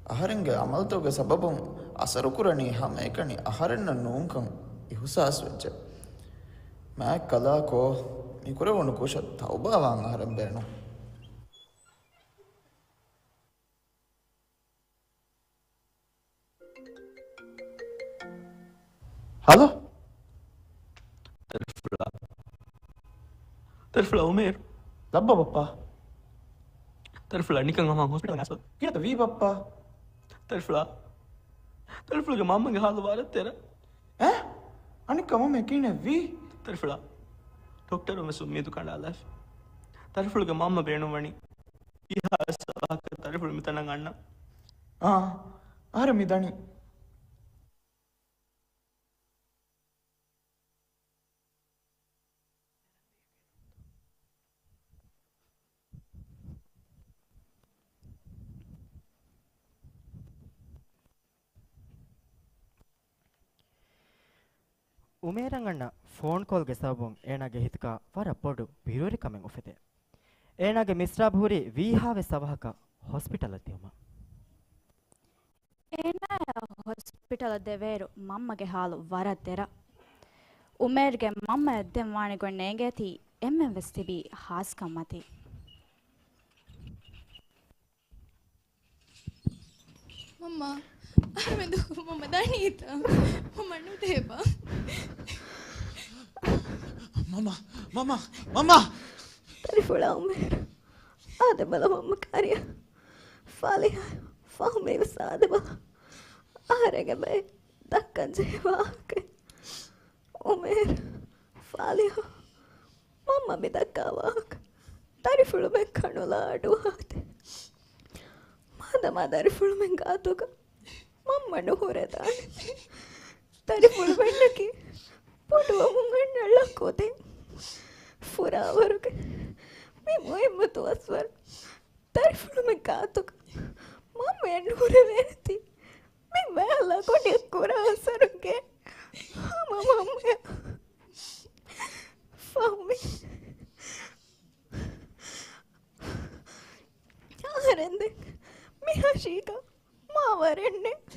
އަހަރެންގެ އަމަލުތަކުގެ ސަބަބުން އަސަރުކުރަނީ ހަމައެކަނި އަހަރެންނަށް ނޫންކަން އިހުސާސްވެއްޖެ. މާތް ކަލާކޯ، މި ކުރެވުނު ކުށަށް ތައުބާވާން އަހަރެން ބޭނުން. ހަލޯ. ތަރިފުޅާ. ތަރިފުޅާ އުމޭރު. ލައްބަ ބައްޕާ. ތަރިފުޅާ ނިކަން ހަމަ ހޮސްޕިޓަލް އަސް. ކިހިނެއްތަ ވީ ބައްޕާ؟ ތަރިފުޅާ. ތަރިފުޅުގެ މަންމަގެ ހާލު ވަރަށް ދެރަ. އެ؟ އަނެއްކާ މަންމަ ކިހިނެއް ވީ؟ ތަރިފުޅާ. ޑޮކްޓަރުން ވެސް އުއްމީދު ކަނޑާލާފި. ތަރިފުޅުގެ މަންމަ ބޭނުންވަނީ ކިހާވެސް ވާހަކަ ތަރިފުޅު މިތަނަށް އަންނަ. އާ، އަހަރެން މި ދަނީ. އުމޭރަށް އަންނަ ފޯން ކޯލްގެ ސަބަބުން އޭނާގެ ހިތުގަ ވަރަށް ބޮޑު ބިރުވެރިކަމެއް އުފެދޭ. އޭނާގެ މިސްރާބު ހުރީ ވީހާވެސް އަވަހަކަށް ހޮސްޕިޓަލަށް ދިއުމަށް. އޭނާއަށް ހޮސްޕިޓަލަށް ދެވޭއިރު މަންމަގެ ހާލު ވަރަށް ދެރަ. އުމޭރުގެ މަންމައަށް ދެން ވާނެ ގޮތް ނޭނގޭތީ އެންމެން ވެސް ތިބީ ހާސްކަން މަތީ. މަންމާ، އަހަރެމެން ދުވަހަކު މަންމަ ދަނީތަ؟ މަންމަ ނުދޭބަ. މަންމާ، މަންމާ، މަންމާ! ތަރިފުޅާ އުމޭރު. އާދެ ބަލަ މަންމަ ކާރިއަށް. ފާލިހާއަށް ފަހުމީ ވެސް އާދެ ބަލަ. އަހަރެންގެ ބައެއް ދައްކަން ޖެހޭ ވާހަކައެއް. އުމޭރު. ފާލިހާ، މަންމަ މި ދައްކާ ވާހަކަ ދަރިފުޅުމެން ކަނުލާ އަޑުއަހާތި. މާދަމާ ދަރިފުޅުމެން ގާތުގަ މަންމަ ނުހުރެދާނެ. ދަރިފުޅުމެންނަކީ ބޮޑުވަމުން އަންނަ ޅަ ކުދިން. ފުރާވަރުގެ މި މުހިއްމު ދުވަސްވަރު ދަރިފުޅުމެން ގާތުގަ މަންމަޔަށް ނުހުރެވޭނެތީ، މި މާލާ ކުޑިއަށް ކުރާ އަސަރުގެ ހަމަ މަންމަޔަށް ފަހުމީ. އަހަރެން ދެން މި ހަށީގަ މާ ވަރެއް ނެތް.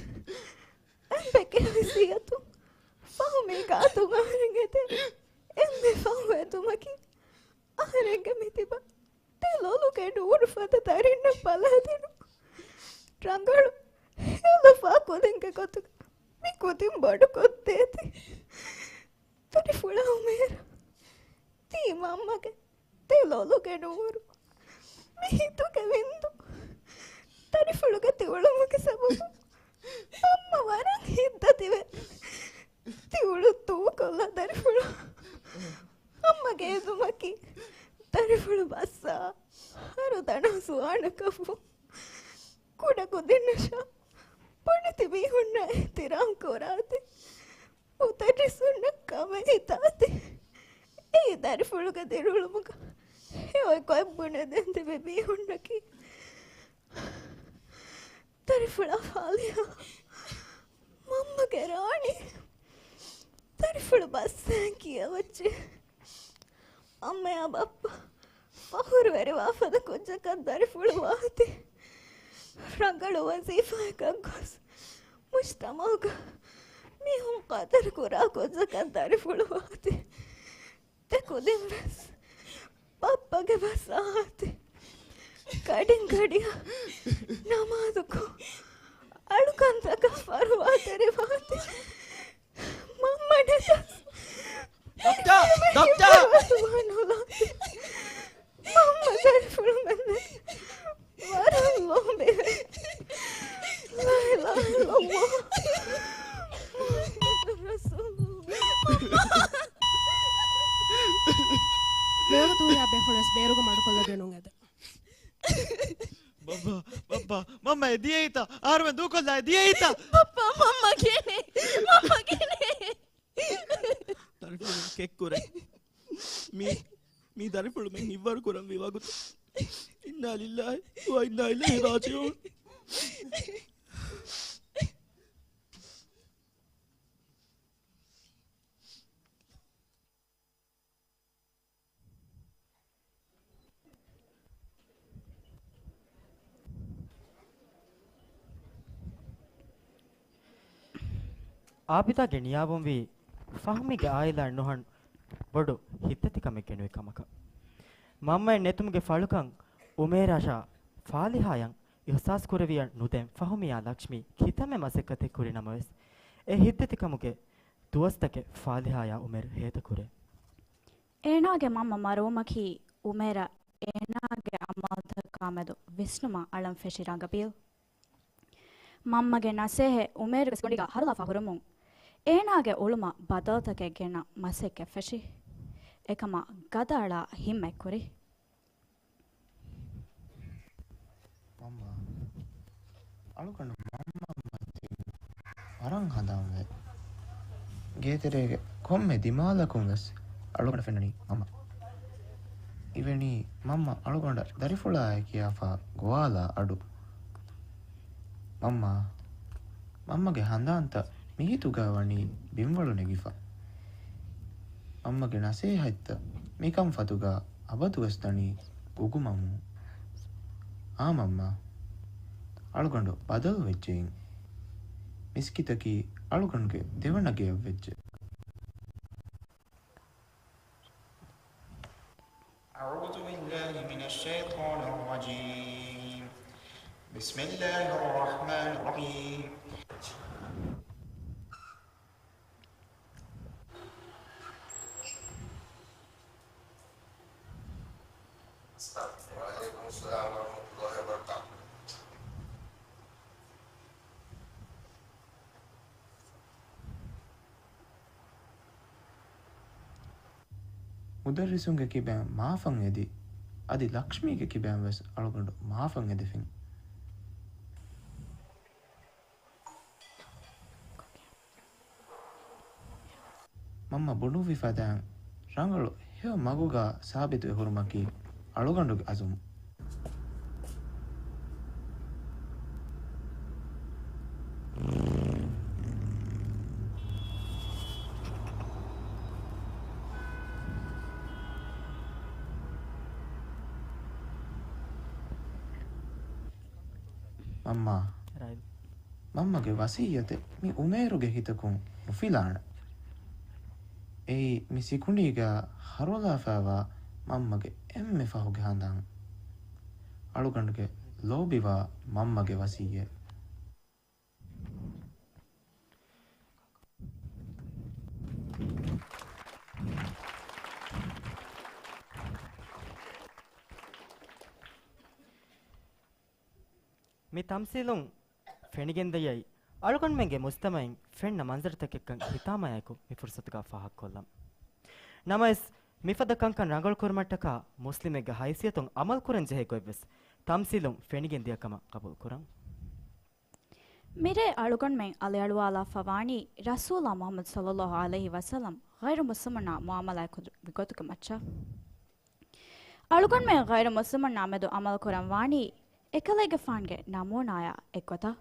އެނބެކެ ހައިސިއްޔަތުން ފަހުމީ ގާތުން އަހަރެން އެދޭ އެންމެ ފަހު އެދުމަކީ، އަހަރެންގެ މި ތިބަ ތި ލޮލުގެ ނޫރު ފަދަ ދަރިންނަށް ބަލައިދިނުން ރަނގަޅު ހެޔޮލަފާ ކުދިންގެ ގޮތުގަ މި ކުދިން ބޮޑުކޮށްދޭތީ. ދަރިފުޅާ އުމޭރު، ތީ މަންމަގެ ތި ލޮލުގެ ނޫރު، މި ހިތުގެ ވިންދު. ދަރިފުޅުގަ ތި އުޅުމުގެ ސަބަބުން މަންމަ ވަރަށް ހިތްދަތިވެ. ތި އުޅުން ދޫކޮށްލާ ދަރިފުޅާ. މަންމަގެ އެދުމަކީ ދަރިފުޅު ބައްސާ ހަރުދަނާ ޒުވާނަކަށްވުން. ކުޑަ ކުދިންނަށާ ބޮޑެތި މީހުންނަށް އިޙްތިރާމް ކުރާތި. މުދައްރިސުންނަށް ކަމެއް ހިތާތި. އެއީ ދަރިފުޅުގެ ދިރިއުޅުމުގަ ހެޔޮ ގޮތް ބުނެދޭން ތިބި މީހުންނަކީ. ދަރިފުޅާ ފާލިހާ، މަންމަގެ ރާނީ. ދަރިފުޅު ބައްސައިން ކިޔަވައްޗޭ. މަންމަޔާ ބައްޕަ ފަޚުރުވެރިވާ ފަދަ ކުއްޖަކަށް ދަރިފުޅު ވާތީ. ރަނގަޅު ވަޒީފާއަކަށް ގޮސް މުޖްތަމަޢުގަ މީހުން ޤަދަރު ކުރާ ކުއްޖަކަށް ދަރިފުޅު ވާތީ. ދެ ކުދިން ވެސް ބައްޕަގެ ބަސް އަހާތި. ގަޑިން ގަޑިއަށް ނަމާދުކޮށް، އަޅުކަންތަކަށް ފަރުވާތެރިވާތި. މަންމަ ނެތަސް ޑޮކްޓަރ! ޑޮކްޓަރ! ސުބްޙާނަﷲ. މަންމަ ދަރިފުޅުމެން ވަރަށް ލޯބިވޭ. ލާ އިލާހަ އިއްލައްލާހު މުޙައްމަދު ރަސޫލުއްލާހް. މޭރު ދޫއްޔާ ބޭފުޅުވެސް ބޭރުގަ މަޑުކޮށްލަދޭނުން އެދެން. ބައްޕާ، ބައްޕާ، މަންމަ އެ ދިޔައީތަ؟ އަހަރުމެން ދޫކޮށްލާ އެ ދިޔައީތަ؟ ބައްޕާ، މަންމަ ގިނަ، މަންމަ ގިނަ. ދަރިފުޅު ކެއްކުރޭ. މީ، މީ ދަރިފުޅުމެން ހިތްވަރު ކުރަންވީ ވަގުތު. އިންނާ ލިއްލާހި ވަ އިންނާ އިލައިހި ރާޖިޢޫން. އާބިދާގެ ނިޔާވުންވީ ފަހުމީގެ އާއިލާއަށް ނުހަނު ބޮޑު ހިތްދަތިކަމެއް ގެނުވި ކަމަކަށް. މަންމައެއް ނެތުމުގެ ފަޅުކަން އުމޭރާށާ ފާލިހާއަށް އިޙްސާސް ކުރެވިއަށް ނުދޭން ފަހުމީއާ ލަކްޝްމީ ކިތަންމެ މަސައްކަތެއް ކުރި ނަމަވެސް، އެ ހިތްދަތިކަމުގެ ދުވަސްތަކެއް ފާލިހާއާ އުމޭރު ހޭދަކުރޭ. އޭނާގެ މަންމަ މަރުވުމަކީ އުމޭރަށް އޭނާގެ އަމާލުތަކާމެދު ވިސްނުމަށް އަޅަން ފެށި ރަނގަބީލް. މަންމަގެ ނަސޭހަތް އުމޭރުގެ ސިކުނޑިގަ ހަރުލާފަ ހުރުމުން، އޭނާގެ އުޅުމަށް ބަދަލުތަކެއް ގެނަށް މަސައްކަތް ފެށި. އެކަމަށް ގަދައަޅާ ހިންމަތްކުރި. މަންމާ، އަޅުގަނޑު މަންމަ މަތިން ވަރަށް ހަނދާންވޭ. ގޭތެރޭގެ ކޮންމެ ދިމާލަކުން ވެސް އަޅުގަނޑަށް ފެންނަނީ މަންމަ. އިވެނީ މަންމަ އަޅުގަނޑަށް ދަރިފުޅާއޭ ކިޔާފަ ގޮވާލާ އަޑު. މަންމާ، މަންމަގެ ހަނދާންތައް މިހިތުގަ ވަނީ ބިންވަޅު ނެގިފަ. މަންމަގެ ނަސޭހަތްތައް މިކަންފަތުގަ އަބަދުވެސް ދަނީ ގުގުމަމުން. އާ މަންމާ، އަޅުގަނޑު ބަދަލު ވެއްޖެއިން. މިސްކިތަކީ އަޅުގަނޑުގެ ދެވަނަ ގެއަށް ވެއްޖެ. أعوذ بالله من الشيطان الرجيم. بسم الله الرحمن الرحيم. وعليكم السلام ورحمة الله وبركاته. މުދައްރިސުންގެ ކިބައިން މާފަށް އެދި، އަދި ލަކްޝްމީގެ ކިބައިން ވެސް އަޅުގަނޑު މާފަށް އެދިފިން. މަންމަ ބުނުއްވި ފަދައިން ރަނގަޅު ހެޔޮ މަގުގަ ސާބިތުވެ ހުރުމަކީ އަޅުގަނޑުގެ އަޒުމު. މަންމާ. މަންމަގެ ވަސިއްޔަތެއް މި އުމޭރުގެ ހިތަކުން ނުފިލާނެ. އެއީ މި ސިކުނޑީގަ ހަރުލާފައިވާ މަންމަގެ އެންމެ ފަހުގެ ހަނދާން. އަޅުގަނޑުގެ ލޯބިވާ މަންމަގެ ވަސިއްޔަތް. މި ތަމްސީލުން ފެނިގެންދައްޔައީ، އަޅުގަނޑުމެންގެ މުޖްތަމައިން ފެންނަ މަންޒަރުތަކެއްކަން ހިތާމަޔާއެކު މި ފުރުސަތުގަ ފާހަގަކޮށްލަން. ނަމަވެސް، މިފަދަ ކަންކަން ރަނގަޅުކުރުމަށްޓަކާ މުސްލިމެއްގެ ހައިސިއްޔަތުން އަމަލުކުރަން ޖެހޭ ގޮތްވެސް ތަމްސީލުން ފެނިގެން ދިޔަ ކަމަށް ގަބޫލުކުރަން. މިރޭ އަޅުގަނޑުމެން އަލިއަޅުވާލާފަ ވާނީ ރަސޫލާ މުޙައްމަދު ޞައްލައްލާހު ޢަލައިހި ވަސައްލަމް ޣައިރު މުސްލިމުންނާ މުޢާމަލާތް ކުރި ގޮތުގެ މައްޗަށް. އަޅުގަނޑުމެން ޣައިރު މުސްލިމުންނާ މެދު ޢަމަލުކުރަން ވާނީ އެކަލޭގެފާނުގެ ނަމޫނާޔާ އެއްގޮތަށް.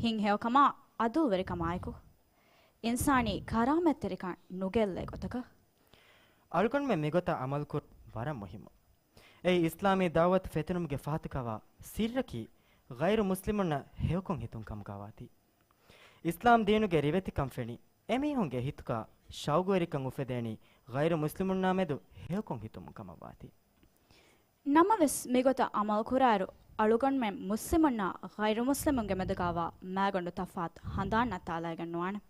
ހިތްހެޔޮކަމާ، ޢަދުލުވެރިކަމާއެކު، އިންސާނީ ކަރާމަތްތެރިކަން ނުގެއްލޭ ގޮތަކަށް. އަޅުގަނޑުމެން މިގޮތަށް ޢަމަލުކުރުން ވަރަށް މުހިއްމު. އެއީ އިސްލާމީ ދަޢުވަތު ފެތުނުމުގެ ފަހަތުގަވާ ސިއްރަކީ ޣައިރު މުސްލިމުންނަށް ހެޔޮކޮށް ހިތުން ކަމުގަވާތީ. އިސްލާމް ދީނުގެ ރިވެތިކަން ފެނި، އެމީހުންގެ ހިތުގަ ޝައުގުވެރިކަން އުފެދޭނީ ޣައިރު މުސްލިމުންނާ މެދު ހެޔޮކޮށް ހިތުމުން ކަމަށްވާތީ. ނަމަވެސް، މިގޮތަށް ޢަމަލުކުރާއިރު، އަޅުގަނޑުމެން މުސްލިމުންނާ ޣައިރު މުސްލިމުންގެ މެދުގަވާ މައިގަނޑު ތަފާތު ހަނދާން ނައްތާލައިގެން ނުވާނެ.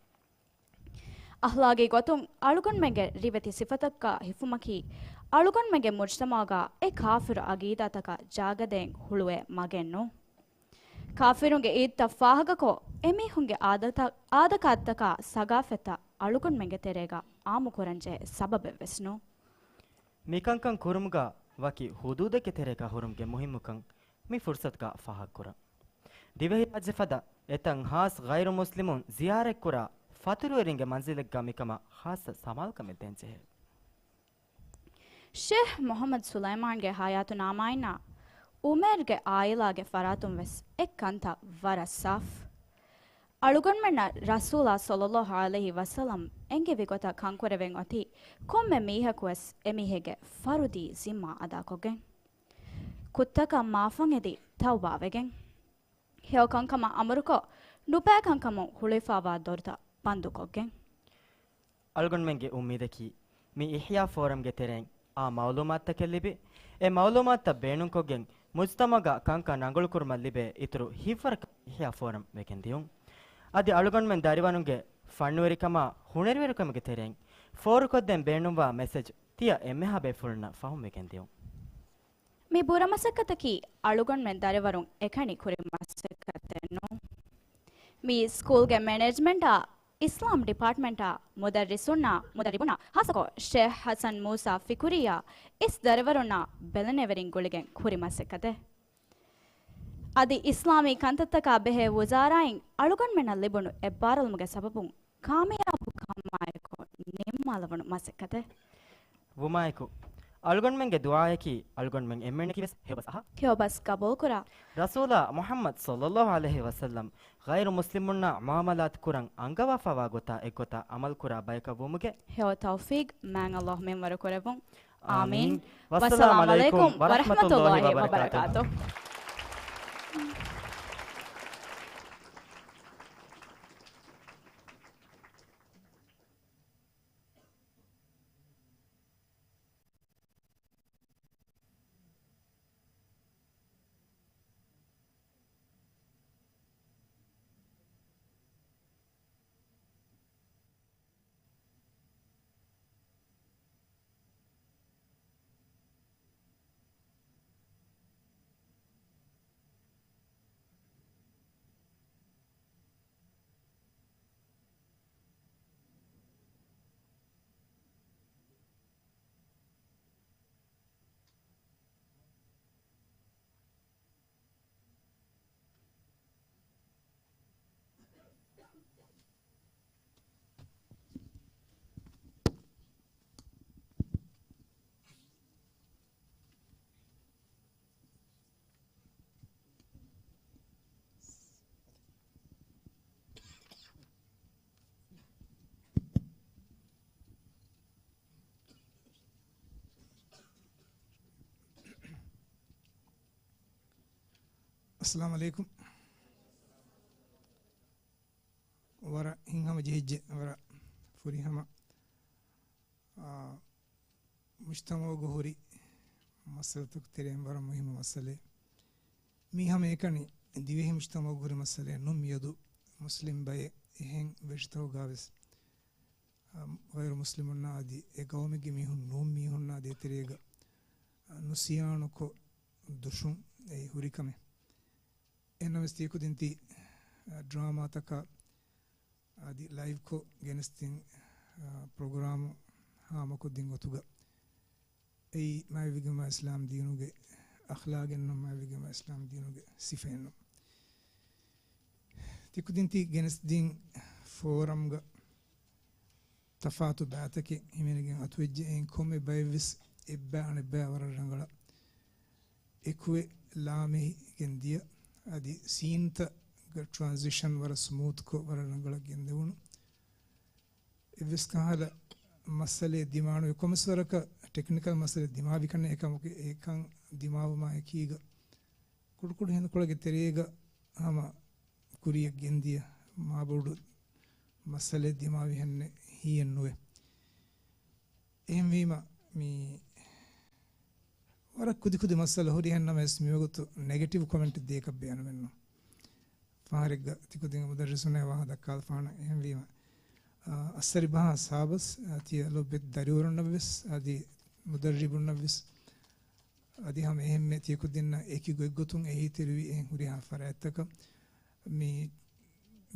އަޚްލާގީ ގޮތުން އަޅުގަނޑުމެންގެ ރިވެތި ސިފަތަކަށް ހިފުމަކީ، އަޅުގަނޑުމެންގެ މުޖްތަމަޢުގަ އެ ކާފިރު ޢަގީދާތަކަށް ޖާގަދޭން ހުޅުވޭ މަގެއް ނޫން. ކާފިރުންގެ އީދުތައް ފާހަގަކޮށް، އެމީހުންގެ އާދަތައް، އާދަކާދަތަކާ ސަގާފަތްތައް އަޅުގަނޑުމެންގެ ތެރޭގަ ޢާއްމުކުރަންޖެހޭ ސަބަބެއްވެސް ނޫން. މިކަންކަން ކުރުމުގަ ވަކި ޙުދޫދެއްގެ ތެރޭގަ ހުރުމުގެ މުހިއްމުކަން މި ފުރުސަތުގަ ފާހަގަކުރަން. ދިވެހިރާއްޖެ ފަދަ އެތައް ހާސް ޣައިރު މުސްލިމުން ޒިޔާރަތްކުރާ ފަތުރުވެރިންގެ މަންޒިލެއްގަ މިކަމަށް ޚާއްޞަ ސަމާލުކަމެއް ދޭންޖެހޭ. ޝޭޚް މުޙައްމަދު ސުލައިމާންގެ ޙަޔާތުނާމާއިންނާ އުމޭރުގެ ޢާއިލާގެ ފަރާތުން ވެސް އެ ކަންތައް ވަރަށް ސާފު. އަޅުގަނޑުމެންނަށް ރަސޫލާ ޞައްލައްލާހު ޢަލައިހި ވަސައްލަމް އެންގެވި ގޮތަށް ކަންކުރެވެން އޮތީ ކޮންމެ މީހަކުވެސް އެމީހެއްގެ ފަރުދީ ޒިންމާ އަދާކޮށްގެން. ކުށްތަކަށް މާފަށް އެދި ތައުބާވެގެން. ހެޔޮ ކަންކަމަށް އަމުރުކޮށް، ނުބައި ކަންކަމުން ހުޅުވިފައިވާ ދޮރުތައް ބަންދުކޮށްގެން. އަޅުގަނޑުމެންގެ އުއްމީދަކީ، މި އިޙްޔާ ފޯރަމްގެ ތެރެއިން އާ މަޢުލޫމާތުތަކެއް ލިބި، އެ މަޢުލޫމާތުތައް ބޭނުންކޮށްގެން، މުޖްތަމަޢުގަ ކަންކަން ރަނގަޅުކުރުމަށް ލިބޭ އިތުރު ހިތްވަރަކަށް އިޙްޔާ ފޯރަމް ވެގެންދިޔުން. އަދި އަޅުގަނޑުމެން ދަރިވަރުންގެ ފަންނުވެރިކަމާ ހުނަރުވެރިކަމުގެ ތެރެއިން ފޯރުކޮށްދޭން ބޭނުންވާ މެސެޖް ތިޔަ އެންމެހާ ބޭފުޅުންނަށް ފަހުމްވެގެންދިޔުން. މި ބުރަ މަސައްކަތަކީ އަޅުގަނޑުމެން ދަރިވަރުން އެކަނި ކުރި މަސައްކަތެއް ނޫން. މީ ސްކޫލްގެ މެނޭޖްމަންޓާ، އިސްލާމް ޑިޕާޓްމަންޓާ، މުދައްރިސުންނާ، މުދައްރިބުންނާ، ޚާއްޞަކޮށް ޝޭޚް ޙަސަން މޫސާ ފިކުރީއާ އިސް ދަރިވަރުންނާ ބެލެނިވެރިން ގުޅިގެން ކުރި މަސައްކަތެއް. އަދި އިސްލާމީ ކަންތައްތަކާ ބެހޭ ވުޒާރާއިން އަޅުގަނޑުމެންނަށް ލިބުނު އެއްބާރުލުމުގެ ސަބަބުން ކާމިޔާބު ކަމާއެކު ނިންމާލެވުނު މަސައްކަތެއް. ވުމާއެކު، އަޅުގަނޑުމެންގެ ދުޢާއަކީ، އަޅުގަނޑުމެން އެންމެންނަކީވެސް ހެޔޮބަސް އަހާ. ހެޔޮބަސް ގަބޫލުކުރާ. ރަސޫލާ މުޙައްމަދު ޞައްލައްލާހު ޢަލައިހި ވަސައްލަމް ޣައިރު މުސްލިމުންނާ މުޢާމަލާތު ކުރަން އަންގަވާފައިވާ ގޮތާ އެއްގޮތަށް ޢަމަލުކުރާ ބަޔަކަށް ވުމުގެ ހެޔޮ ތައުފީޤް މާތް ﷲ މިންވަރު ކުރެއްވުން. އާމީން. އާމީން. ވައްސަލާމް ވައްސަލާމް ޢަލައިކުމް ޢަލައިކުމް ވަރަޙްމަތުﷲ ވަރަޙްމަތުﷲ ވަބަރަކާތު. ވަބަރަކާތު. އައްސަލާމު ޢަލައިކުމް. ވަރަށް ހިތްހަމަ ޖެހިއްޖެ، ވަރަށް ފުރިހަމަ، އާ، މުޖްތަމަޢުގަ ހުރި މައްސަލަތަކުގެ ތެރެއިން ވަރަށް މުހިއްމު މައްސަލައެއް. މީ ހަމައެކަނި ދިވެހި މުޖްތަމަޢުގަ ހުރި މައްސަލައެއް ނޫން، މިއަދު މުސްލިމް ބައެއް އެހެން ވެށިތަކުގަވެސް، އާ، ޣައިރު މުސްލިމުންނާ އަދި އެ ގައުމެއްގެ މީހުން ނޫން މީހުންނާ ދޭތެރޭގަ، އާ، ނުސިޔާނުކޮށް ދުށުން އެއީ ހުރި ކަމެއް. އެހެންނަމަވެސް ތިޔަ ކުދިން ތި، އާ، ޑްރާމާތަކާ އަދި ލައިވްކޮށް ގެނެސްދިން، އާ، ޕްރޮގްރާމު ހާމަކޮށްދިން ގޮތުގަ އެއީ މާތްވެގެންވާ އިސްލާމް ދީނުގެ އަޚްލާގެއްނު، މާތްވެގެންވާ އިސްލާމް ދީނުގެ ސިފައެއްނު. ތި ކުދިން ތި ގެނެސްދިން ފޯރަމްގަ ތަފާތު ބައިތަކެއް ހިމެނިގެން އަތުވެއްޖެ. އެއިން ކޮންމެ ބައެއްވެސް އެއްބައި އަނެއްބައި ވަރަށް ރަނގަޅަށް އެކުވެ ލާމެހިގެން ދިޔަ. އަދި ސީންތައްގަ ޓްރާންސިޝަން ވަރަށް ސްމޫތްކޮށް ވަރަށް ރަނގަޅަށް ގެންދެވުނު. އެއްވެސް ކަހަލަ މައްސަލައެއް ދިމާނުވެ، ކޮންމެސް ވަރަކަށް ޓެކްނިކަލް މައްސަލައެއް ދިމާވިކަން އެކަމަކު، އެކަން ދިމާވުމާ އެކީގަ ކުޑަކުޑަ ހިނދުކޮޅެއްގެ ތެރޭގަ ހަމަ ކުރިޔަށް ގެންދިޔަ މާބޮޑު މައްސަލައެއް ދިމާވިހެންނެއް ހީއެއްނުވޭ. އެހެންވީމަ، މި ވަރަށް ކުދިކުދި މައްސަލަ ހުރި ހެންނަމަވެސް، މިވަގުތު ނެގެޓިވް ކޮމެންޓެއް ދޭކަށް ބޭނުމެއްނު. ފަހަރެއްގަ ތިކުދިން މުދައްރިސުންނޭ ވާހަކަ ދައްކާލަފާނަ. އެހެންވީމަ، އާ، އައްސަރި ބަހާ ސާބަސް، އާ، ތިޔަ ލޮބުވެތި ދަރިވަރުންނަށްވެސް އަދި މުދައްރިބުންނަށްވެސް އަދި ހަމަ އެހެންމެ ތިޔަ ކުދިންނަށް އެކި ގޮތްގޮތުން އެހީތެރިވި އެހެން ހުރިހާ ފަރާތްތަކަށް މި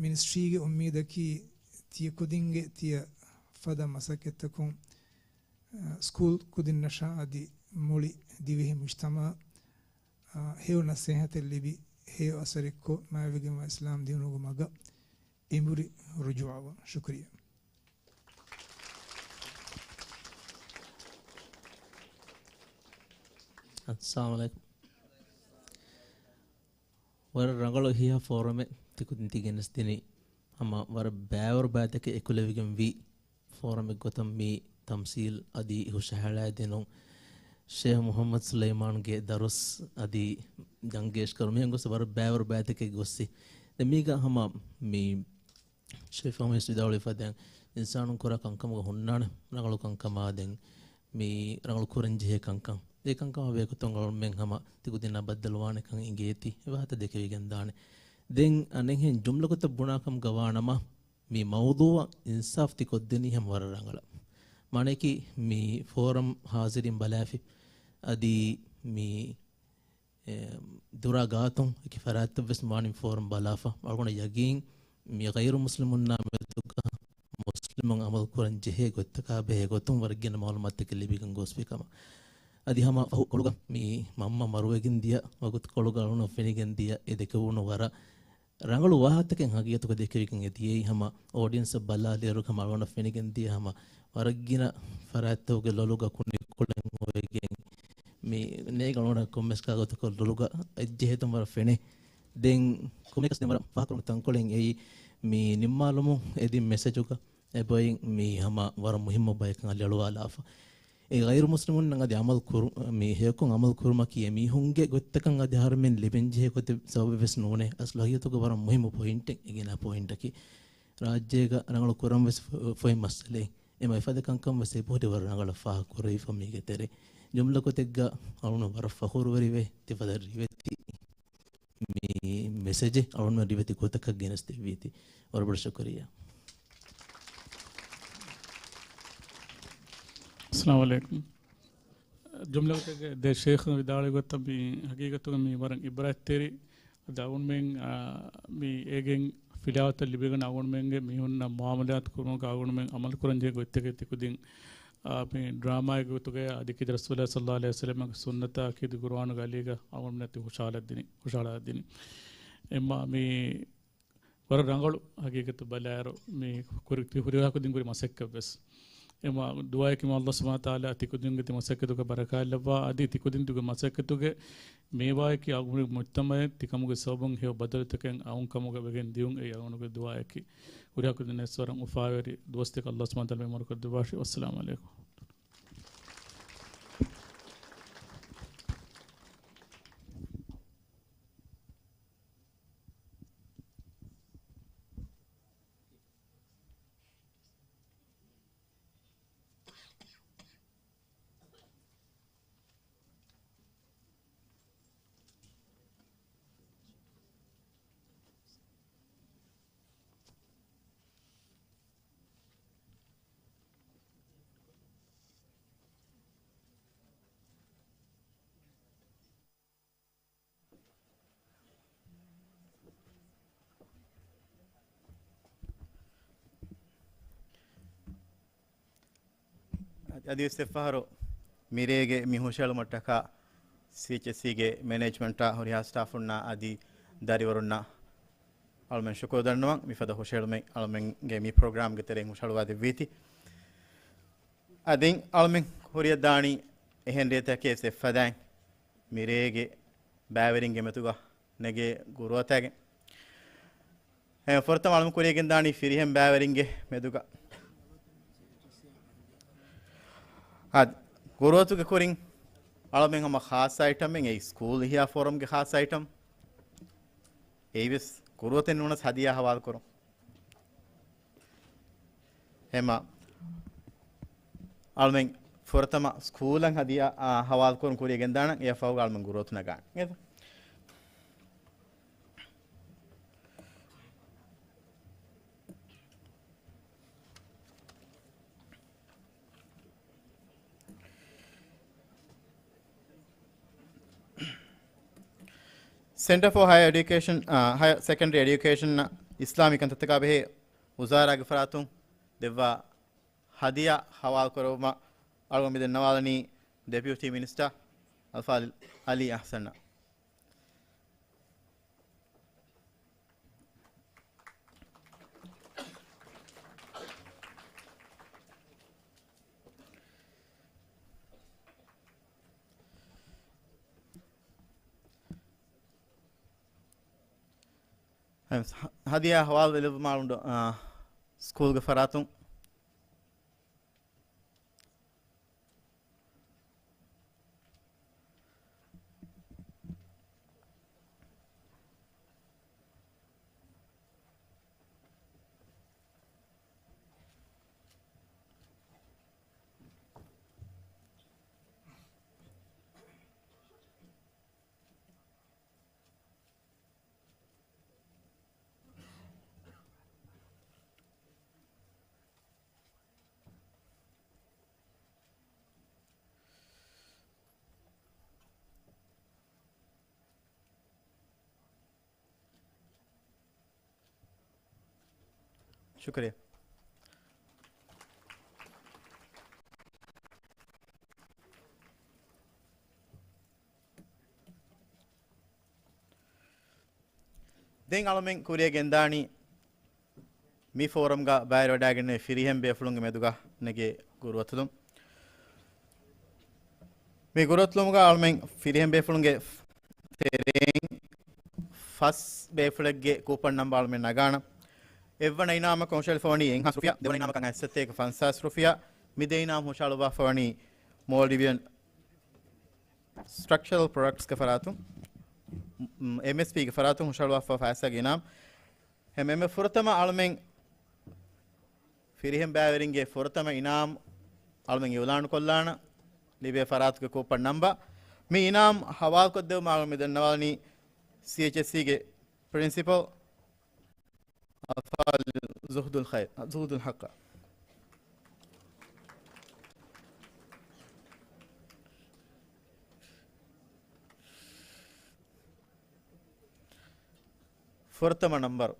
މިނިސްޓްރީގެ އުއްމީދަކީ ތިޔަ ކުދިންގެ ތިޔަ ފަދަ މަސައްކަތްތަކުން، އަ، ސްކޫލް ކުދިންނަށާ އަދި މުޅި ދިވެހި މުޖްތަމަޢަށް، އަ، ހެޔޮ ނަސޭހަތެއް ލިބި، ހެޔޮ އަސަރެއްކޮށް، މާތްވެގެންވާ އިސްލާމް ދީނުގެ މަގަށް އެނބުރި ރުޖޫޢަވާން. ޝުކުރިއްޔާ. އައްސަލާމު ޢަލައިކުމް. ވަރަށް ރަނގަޅު ހިޔާ ފޯރަމެއް ތިކުދިން ތި ގެނެސްދިނީ. ހަމަ ވަރަށް ބައިވަރު ބައިތަކެއް އެކުލެވިގެން ވީ ފޯރަމެއް ގޮތަށް މި ތަމްސީލް އަދި ހުށަހަޅައިދިނުން ޝޭހް މުޙައްމަދު ސުލައިމާންގެ ދަރުސް އަދި ޖަންގޭޝްކަރު މިހެން ގޮސް ވަރަށް ބައިވަރު ބައިތަކެއް ގޮއްސި. ދެން މީގަ ހަމަ މި ޝެފާމެސް ވިދާޅުވެފަ ދެން އިންސާނުން ކުރާ ކަންކަމުގަ ހުންނާނެ ރަނގަޅު ކަންކަމާ ދެން މި ރަނގަޅު ކުރަން ޖެހޭ ކަންކަން. އެ ކަންކަމާ ބެހޭގޮތުން އަޅުމެން ހަމަ ތިކުދިންނާ ބައްދަލުވާނެކަން އިނގޭތީ އެ ވާހަކަ ދެކެވިގެން ދާނެ. ދެން އަނެއްހެން ޖުމްލަކޮށް ބުނާކަމުގަ ވާނަމަ، މި މައުޟޫޢަށް އިންސާފް ތި ކޮށްދެނީ ހަމަ ވަރަށް ރަނގަޅަށް. މާނައަކީ މި ފޯރަމް ހާޒިރީން ބަލާފި އަދި މި އެ، ދުރާ ގާތުން އެކި ފަރާތްތައް ވެސް ވާނީ ފޯރަމް ބަލާފަ. އަޅުގަނޑަށް ޔަގީން މި ޣައިރު މުސްލިމުންނާ މެދުގަ މުސްލިމުން އަމަލު ކުރަން ޖެހޭ ގޮތްތަކާ ބެހޭ ގޮތުން ވަރަށް ގިނަ މަޢުލޫމާތުތަކެއް ލިބިގެން ގޮސްފި ކަމަށް. އަދި ހަމަ ފަހު ކޮޅުގަ މި މަންމަ މަރުވެގެން ދިޔަ ވަގުތު ކޮޅުގަ އަޅުނަށް ފެނިގެން ދިޔަ އެ ދެކެވުނު ވަރަށް ރަނގަޅު ވާހަކަތަކެއް ހަގީގަތުގަ ދެކެވިގެން އެ ދިޔައީ. ހަމަ އޯޑިއެންސަށް ބަލާލިއިރު ހަމަ އަޅުގަނޑަށް ފެނިގެން ދިޔަ ހަމަ ވަރަށް ގިނަ ފަރާތްތަކުގެ ލޮލުގަ ކުނިކުޅެން އޮވެގެން މި ނޭގަ އަޅުގަނޑަށް ކޮންމެސް ކާގޮތަކަށް ލޮލުގަ އެއްޖެހޭތަން ވަރަށް ފެނޭ. ދެން ކޮންމެއަކަސް ދެން ވަރަށް ފާހަގަކުރުމުގެ ތަންކޮޅެއް އެއީ މި ނިންމާލުމުން އެދިން މެސެޖުގަ އެބައިން މީ ހަމަ ވަރަށް މުހިއްމު ބަޔަކަށް އަލިއަޅުވާލާފަ. އެ ޣައިރު މުސްލިމުންނަށް އަދި އަމަލު ކުރު-، މި ހެޔޮކޮށް އަމަލު ކުރުމަކީ އެ މީހުންގެ ގޮތްތަކަށް އަދި އަހަރުމެން ލިބެންޖެހޭ ގޮތެއް ސަބަބެއް ވެސް ނޫނޭ. އަސްލު ހަގީގަތުގަ ވަރަށް މުހިއްމު ޕޮއިންޓެއް، އެ ގިނަ ޕޮއިންޓަކީ. ރާއްޖޭގަ ރަނގަޅު ކުރަން ވެސް ފޮ-، ފޮތް މައްސަލައެއް. އެމަ އެފަދަ ކަންކަން ވެސް އެބަހުރި ވަރަށް ރަނގަޅަށް ފާހަގަ ކުރެވިފަ މީގެ ތެރޭ. ޖުމްލަ ގޮތެއްގަ އަޅުން ވަރަށް ފަޚުރުވެރިވޭ، ތިފަދަ ރިވެތި މި މެސެޖެއް އަޅުން ރިވެތި ގޮތަކަށް ގެނެސްދެއްވީތީ. ވަރަށް ބޮޑަށް ޝުކުރިއްޔާ. އައްސަލާމު ޢަލައިކުމް. ޖުމްލަ ގޮތެއްގަ ދެ ޝޭޚުން ވިދާޅުވި ގޮތަށް މި ހަގީގަތުގަ މި ވަރަށް ޢިބްރަތްތެރި. އަދި އަޅުގަނޑުމެން، އާ، މި އޭގެން ފިލާވަތަށް ލިބިގެން އަޅުގަނޑުމެންގެ މީހުންނަށް މުޢާމަލާތު ކުރުމުގަ އަޅުގަނޑުމެން ޢަމަލު ކުރަންޖެހޭ ގޮތްތަކެއް ތިކުދިން، އާ، މި ޑްރާމާގެ ގޮތުގައި އަދި ކީރިތި ރަސޫލާ ޞައްލައްލާހު ޢަލައިހި ވަސައްލަމަގެ ސުންނަތާ ކީރިތި ޤުރުއާނުގެ އަލީގަ އަޅުގަނޑުމެންނަށް ތި ހުށަހަޅައިދިނީ، ހުށަހަޅައިދިނީ. އެމަ މި ވަރަށް ރަނގަޅު ހަގީގަތު ބަލާއިރު މި ކުރި-، ތި ހުރިހާ ކުދިން ކުރި މަސައްކަތް ވެސް. އެމަ ދުޢާއަކީ މާ ﷲ ސުބްޙާނަހޫ ވަތަޢާލާ ތި ކުދިންގެ ތި މަސައްކަތުގަ ބަރަކާތް ލައްވާ އަދި ތި ކުދިން ތި މަސައްކަތުގެ މޭވާއަކީ އަޅުގަނޑު މުޖްތަމަޢަށް ތި ކަމުގެ ސަބަބުން ހެޔޮ ބަދަލުތަކެއް އައުން ކަމުގަ ވެގެން ދިޔުން އެއީ އަޅުގަނޑުގެ ދުޢާއަކީ. ހުރިހާ ކުދިންނަށް ވަރަށް އުފާވެރި ދުވަސްތަކެއް ﷲ ސުބްޙާނަހޫ ވަތަޢާލާ މަރުކޮށްދެއްވާށި. ވައްސަލާމު ޢަލައިކުމް. އަދިވެސް އެއްފަހަރު މިރޭގެ މި ހުށައެޅުމަށްޓަކާ ސީއެޗްއެސްސީގެ މެނޭޖްމަންޓާ ހުރިހާ ސްޓާފުންނާ އަދި ދަރިވަރުންނަށް އަޅުމެން ޝުކުރު ދަންނަވަން. މިފަދަ ހުށައެޅުމެއް އަޅުމެންގެ މި ޕްރޮގްރާމްގެ ތެރެއިން ހުށަހަޅުވާ ދެއްވީތީ. އަދި އަޅުމެން ހުރިއަށް ދާނީ އެހެން ރޭތަކެއް އެއްފަދައިން މިރޭގެ ބައިވެރިންގެ މެދުގަ ނެގޭ ގުރުއަތާގެން. އެ، ފުރަތަމަ އަޅުމެން ކުރިޔަށް ގެންދާނީ ފިރިހެން ބައިވެރިންގެ މެދުގަ. އާ، ގުރުއަތުގެ ކުރިން އަޅުމެން ހަމަ ޚާއްޞަ އައިޓަމެއް، އެއީ ސްކޫލް އިހްޔާ ފޯރަމްގެ ޚާއްޞަ އައިޓަމް. އެއީވެސް ގުރުއަތެއް ނޫނަސް ހަދިޔާ ހަވާލުކުރުން. ހަމަ އަޅުމެން ފުރަތަމަ ސްކޫލަށް ހަދިޔާ، އާ، ހަވާލުކުރުން ކުރިޔަށް ގެންދާނަން، އެއަށް ފަހުގަ އަޅުމެން ގުރުއަތު ނަގާނެ. ސެންޓަރ ފޯ ހަޔަރ އެޑިއުކޭޝަން، އާ، ހަޔަރ ސެކަންޑަރީ އެޑިއުކޭޝަން އިސްލާމީ ކަންތައްތަކާ ބެހޭ ވުޒާރާގެ ފަރާތުން ދެއްވާ ހަދިޔާ ހަވާލުކުރުމަށް އަޅުގަނޑު މިދެންނަވާލަނީ ޑެޕިއުޓީ މިނިސްޓަރ އަލްފާޟިލް އަލީ އަޙްސަނަށް. ހަދިޔާ ހަވާލުވެލެއްވުމަށް އަޅުގަނޑު، އާ، ސްކޫލްގެ ފަރާތުން. ޝުކުރިއްޔާ. ދެން އަޅުމެން ކުރިޔަށް ގެންދާނީ މި ފޯރަމްގަ ބައިވެރިވެވަޑައިގެންނެވި ފިރިހެން ބޭފުޅުންގެ މެދުގަ ނެގޭ ގުރުއަތުލުން. މި ގުރުއަތުލުމުގަ އަޅުމެން ފިރިހެން ބޭފުޅުންގެ ތެރެއިން ފަސް ބޭފުޅެއްގެ ކޫޕަން ނަމްބަރު އަޅުމެން ނަގާނަން. އެއްވަނަ އިނާމަކަށް ހުށަހެޅިފަވަނީ އެއްހާސް ރުފިޔާ، ދެވަނަ އިނާމަކަށް ހަތްސަތޭކަ ފަންސާސް ރުފިޔާ، މި ދެ އިނާމް ހުށަހަޅުއްވާފަވަނީ މޯލްޑިވިއަން ސްޓްރަކްޗަރަލް ޕްރޮޑަކްޓްސްގެ ފަރާތުން، އެމްއެސްޕީގެ ފަރާތުން ހުށަހަޅުވާފަ ފައިސާގެ އިނާމް. އެމްއެމްއެ ފުރަތަމަ އަޅުމެން ފިރިހެން ބައިވެރިންގެ ފުރަތަމަ އިނާމް އަޅުމެން އިއުލާނުކޮށްލާނަން. ލިބޭ ފަރާތުގެ ކޫޕަން ނަމްބަރު. މި އިނާމް ހަވާލުކޮށްދެވުމަށް އަޅުމެން މި ދަންނަވާލަނީ ސީއެޗްއެސްސީގެ ޕްރިންސިޕަލް އަލްފާޟިލް ޒުހްދުލް ޚައިރު، ޒުހްދުލް ޙައްޤަށް. ފުރަތަމަ ނަމްބަރު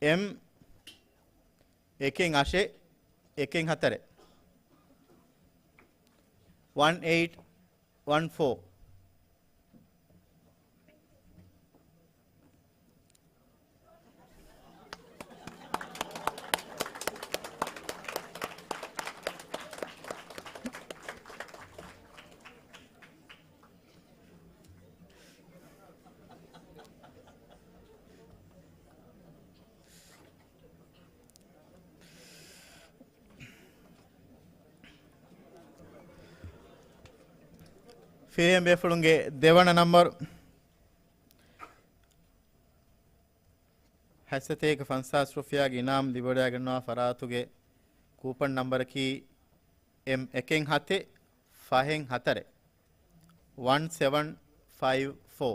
އެމް އެކެއް އަށެއް އެކެއް ހަތަރެއް، ވަން އެއިޓް ވަން ފޯ. ފިރިހެން ބޭފުޅުންގެ ދެވަނަ ނަމްބަރު. ހަތްސަތޭކަ ފަންސާސް ރުފިޔާގެ އިނާމް ލިބިވަޑައިގަންނަވާ ފަރާތުގެ ކޫޕަން ނަމްބަރަކީ އެމް އެކެއް ހަތެއް ފަހެއް ހަތަރެއް، ވަން ސެވަން ފައިވް ފޯ.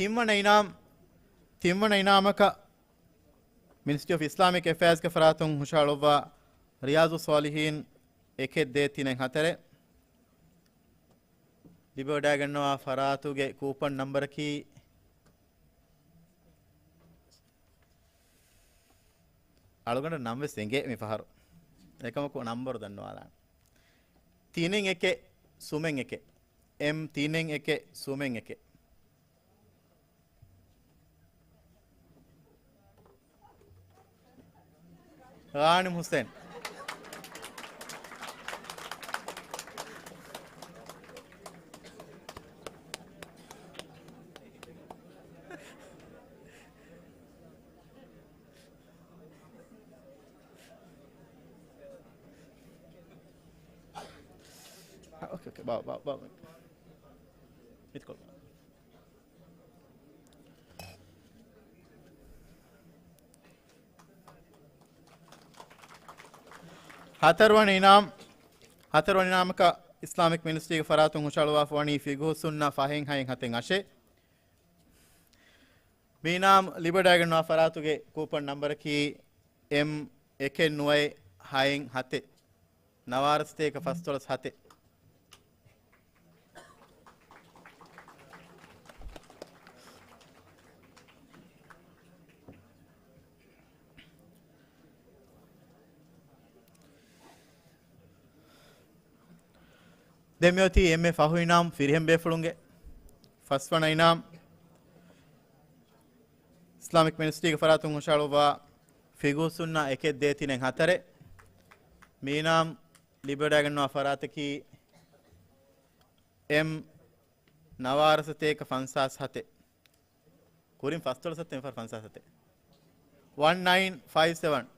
ތިންވަނަ އިނާމް ތިންވަނަ އިނާމަކަށް މިނިސްޓްރީ އޮފް އިސްލާމިކް އެފެއާޒްގެ ފަރާތުން ހުށަހަޅުއްވާ ރިޔާޒު ސޯލިހީން އެކެއް ދޭއް ތިނެއް ހަތަރެއް. ލިބިވަޑައިގަންނަވާ ފަރާތުގެ ކޫޕަން ނަންބަރަކީ، އަޅުގަނޑަށް ނަން ވެސް އެނގޭ މިފަހަރު. އެކަމަކު ނަންބަރު ދަންނަވާލާނެ. ތިނެއް އެކެއް ސުމެއް އެކެއް. އެމް ތިނެއް އެކެއް ސުމެއް އެކެއް. ޣާނިމް ހުސެން. އާ، އޯކޭ، އޯކޭ. ބާ، ބާ، ބާ. މިތިކޮޅު. ހަތަރުވަނަ އިނާމް، ހަތަރުވަނަ އިނާމަކަށް އިސްލާމިކް މިނިސްޓްރީގެ ފަރާތުން ހުށަހަޅުވާފަ ވަނީ ފިގުހު ސުންނަ ފަހެއް ހައެއް ހަތެއް އަށެއް. މި އިނާމް ލިބިވަޑައިގަންނަވާ ފަރާތުގެ ކޫޕަން ނަންބަރަކީ އެމް އެކެއް ނުވައެއް ހައެއް ހަތެއް. ނަވާރަ ސަތޭކަ ފަސްދޮޅަސް ހަތެއް. ދެން މިއޮތީ އެންމެ ފަހު އިނާމް ފިރިހެން ބޭފުޅުންގެ. ފަސްވަނަ އިނާމް އިސްލާމިކް މިނިސްޓްރީގެ ފަރާތުން ހުށަހަޅުއްވާ ފިގުހު ސުންނަ އެކެއް ދޭއް ތިނެއް ހަތަރެއް. މި އިނާމް ލިބިވަޑައިގަންނަވާ ފަރާތަކީ އެމް ނަވާރަ ސަތޭކަ ފަންސާސް ހަތެއް. ކުރިން ފަސްދޮޅަސް އަށް ތިން ފަސް ފަންސާސް ހަތެއް. ވަން ނައިން ފައިވް ސެވަން.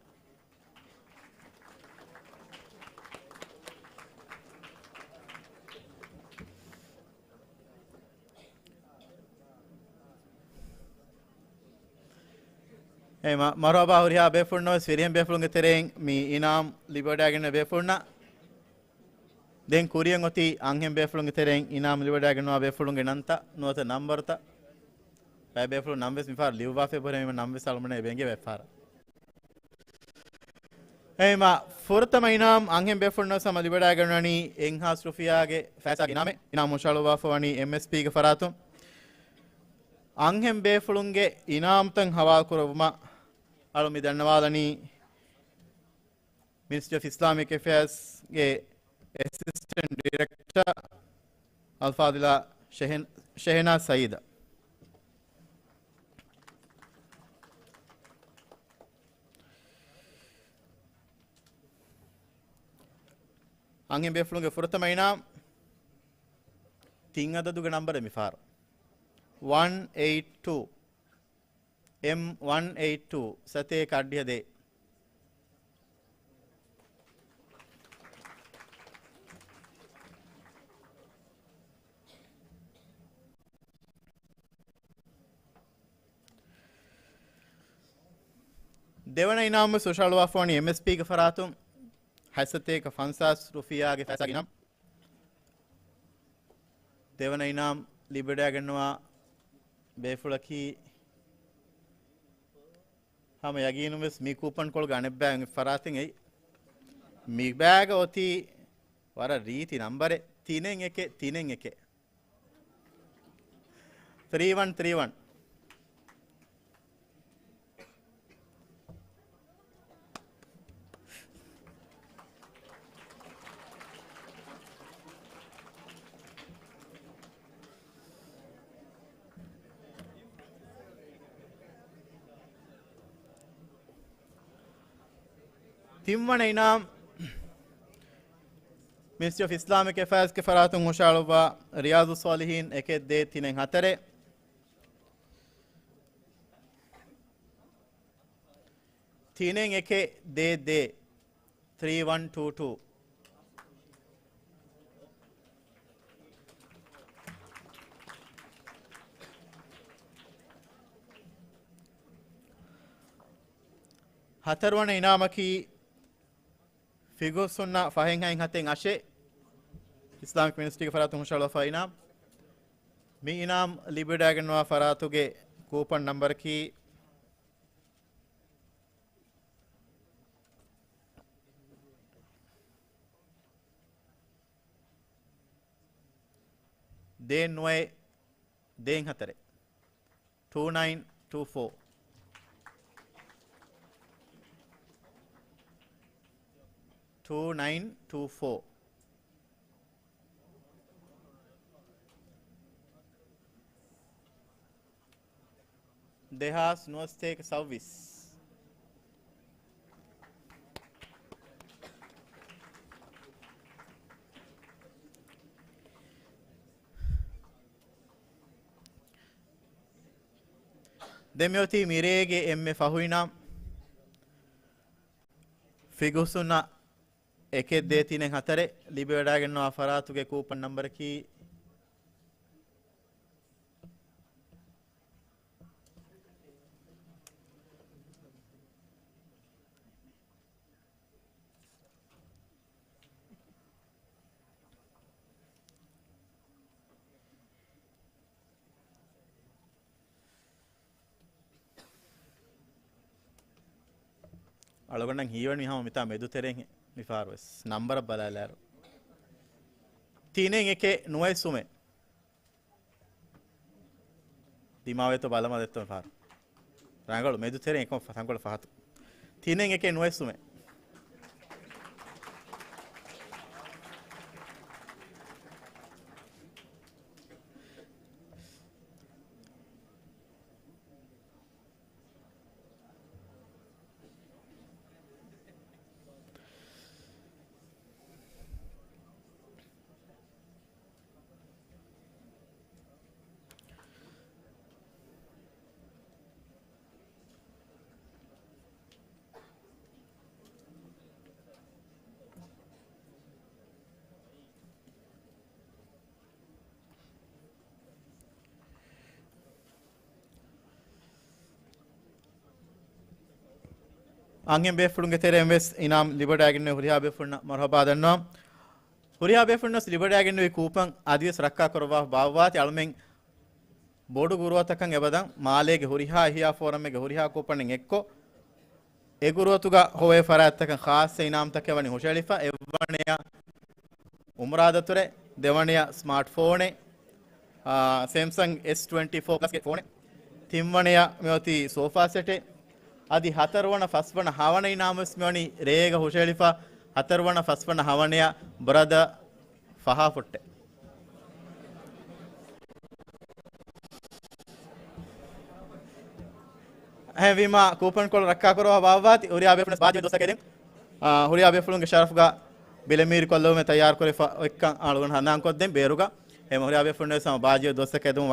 އެ މަ-، މަރުހަބާ ހުރިހާ ބޭފުޅުންނަށް ވެސް ފިރިހެން ބޭފުޅުންގެ ތެރެއިން މި އިނާމް ލިބިވަޑައިގެންނެވި ބޭފުޅުންނަށް. ދެން ކުރިއަށް އޮތީ އަންހެން ބޭފުޅުންގެ ތެރެއިން އިނާމް ލިބިވަޑައިގަންނަވާ ބޭފުޅުންގެ ނަންތައް ނުވަތަ ނަންބަރުތައް. ބައެއް ބޭފުޅުން ނަން ވެސް މިފަހަރު ލިޔުއްވާފައި ބުނެވީމަ ނަން ވެސް އަޅުމަނެ އެބަ އެނގޭ ބައެއް ފަހަރަށް. އެހެންވީމަ، ފުރަތަމަ އިނާމް އަންހެން ބޭފުޅުންނަށް ހަމަ ލިބިވަޑައިގަންނަވަނީ އެއްހާސް ރުފިޔާގެ ފައިސާގެ އިނާމެއް. އިނާމް ހުށަހަޅުއްވާފަ ވަނީ އެމްއެސްޕީގެ ފަރާތުން. އަންހެން ބޭފުޅުންގެ އިނާމްތައް ހަވާލުކުރެއްވުމަށް އަޅު މި ދަންނަވާލަނީ މިނިސްޓްރީ އޮފް އިސްލާމިކް އެފެއާޒްގެ އެސިސްޓެންޓް ޑިރެކްޓަރ އަލްފާޟިލާ ޝެހެން-، ޝެހެނާޒް ސައީދަށް. އަންހެން ބޭފުޅުންގެ ފުރަތަމަ އިނާމް ތިން އަދަދުގެ ނަންބަރެއް މިފަހަރު. ވަން އެއިޓް ޓޫ. އެމް ވަން އެއިޓް ޓޫ ސަތޭކަ އަށްޑިހަ ދޭއް. ދެވަނަ އިނާމް ވެސް ހުށަހަޅުވާފަ ވަނީ އެމްއެސްޕީގެ ފަރާތުން ހަތްސަތޭކަ ފަންސާސް ރުފިޔާގެ ފައިސާގެ އިނާމް. ދެވަނަ އިނާމް ލިބިވަޑައިގަންނަވާ ބޭފުޅަކީ ހަމަ ޔަގީނުން ވެސް މި ކޫޕަން ކޮޅުގެ އަނެއްބައި ފަރާތެއް އެއީ. މި ބައިގަ އޮތީ ވަރަށް ރީތި ނަންބަރެއް. ތިނެއް އެކެއް، ތިނެއް އެކެއް. ތްރީ ވަން ތްރީ ވަން. ތިންވަނަ އިނާމް މިނިސްޓްރީ އޮފް އިސްލާމިކް އެފެއާޒްގެ ފަރާތުން ހުށަހަޅުއްވާ ރިޔާޒު ސޯލިހީން އެކެއް ދޭއް ތިނެއް ހަތަރެއް. ތިނެއް އެކެއް ދޭއް ދޭއް. ތްރީ ވަން ޓޫ ޓޫ. ހަތަރުވަނަ އިނާމަކީ ފިގުހު ސުންނަ ފަހެއް ހައެއް ހަތެއް އަށެއް، އިސްލާމިކް މިނިސްޓްރީގެ ފަރާތުން ހުށަހަޅުވާފަ އިނާމް. މި އިނާމް ލިބިވަޑައިގަންނަވާ ފަރާތުގެ ކޫޕަން ނަންބަރަކީ ދޭއް ނުވައެއް ދޭއް ހަތަރެއް. ޓޫ ނައިން ޓޫ ފޯ. ޓޫ ނައިން ޓޫ ފޯ. ދެހާސް ނުވަސަތޭކަ ސައުވީސް. ދެން މިއޮތީ މިރޭގެ އެންމެ ފަހު އިނާމް. ފިގުސުން އެކެއް ދޭއް ތިނެއް ހަތަރެއް. ލިބިވަޑައިގަންނަވާ ފަރާތުގެ ކޫޕަން ނަންބަރަކީ އަޅުގަނޑަށް ހީވަނީ ހަމަ މިތާ މެދު ތެރެއިން މިފަހަރު ވެސް ނަންބަރަށް ބަލާލާއިރު. ތިނެއް އެކެއް ނުވައެއް ސުމެއް. ދިމާވޭތޯ ބަލަމާ ދެއްތޯ ފަހަރު. ރަނގަޅު މެދު ތެރެއިން އެކަމަށް ތަންކޮޅެއް ފަހަތު. ތިނެއް އެކެއް ނުވައެއް ސުމެއް. އަންހެން ބޭފުޅުންގެ ތެރެއިން ވެސް އިނާމް ލިބިވަޑައިގެންނެވި ހުރިހާ ބޭފުޅުންނަށް މަރުހަބާ ދަންނަވަން. ހުރިހާ ބޭފުޅުން ވެސް ލިބިވަޑައިގެންނެވި ކޫޕަން އަދިވެސް ރައްކާކުރައްވާފަ ބާއްވާތި. އަޅުމެން ބޮޑު ގުރުއަތަކަށް އެބަދަން މާލޭގެ ހުރިހާ އެހިޔާ ފޯރަމެއްގެ ހުރިހާ ކޫޕަނެއް އެއްކޮށް، އެ ގުރުއަތުގަ ހޮވޭ ފަރާތްތަކަށް ޚާއްޞަ އިނާމްތަކެއް ވަނީ ހުށައެޅިފަ. އެއްވަނަޔަށް އުމްރާ ދަތުރެއް، ދެވަނަޔަށް ސްމާޓް ފޯނެއް، އާ، ސެމްސަން އެސް ޓްވެންޓީ ފޯ ޕްލަސްގެ ފޯނެއް، ތިންވަނަޔަށް މިއޮތީ ސޯފާ ސެޓެއް، އަދި ހަތަރުވަނަ، ފަސްވަނަ، ހަވަނަ އިނާމުވެސް މިވަނީ ރޭގަ ހުށައެޅިފަ. ހަތަރުވަނަ، ފަސްވަނަ، ހަވަނަޔަށް ބްރަދަ ފަހާ ފުއްޓެއް. އެހެންވީމާ، ކޫޕަން ކޮޅު ރައްކާކުރައްވާ ބާއްވާތި. ހުރިހާ ބޭފުޅުން ބާއްޖަވެރި ދުވަސްތަކެއް ދޭން. އާ، ހުރިހާ ބޭފުޅުންގެ ޝަރަފުގަ ބިލެމީރި ކޮށްލެވުމެއް ތައްޔާރުކުރެފަ އޮތްކަން އަޅުގަނޑު ހަނދާންކޮށްދޭން ބޭރުގަ. އެހެން ހުރިހާ ބޭފުޅުން ވެސް ހަމަ ބާއްޖަވެރި ދުވަސްތަކެއް ދެމުން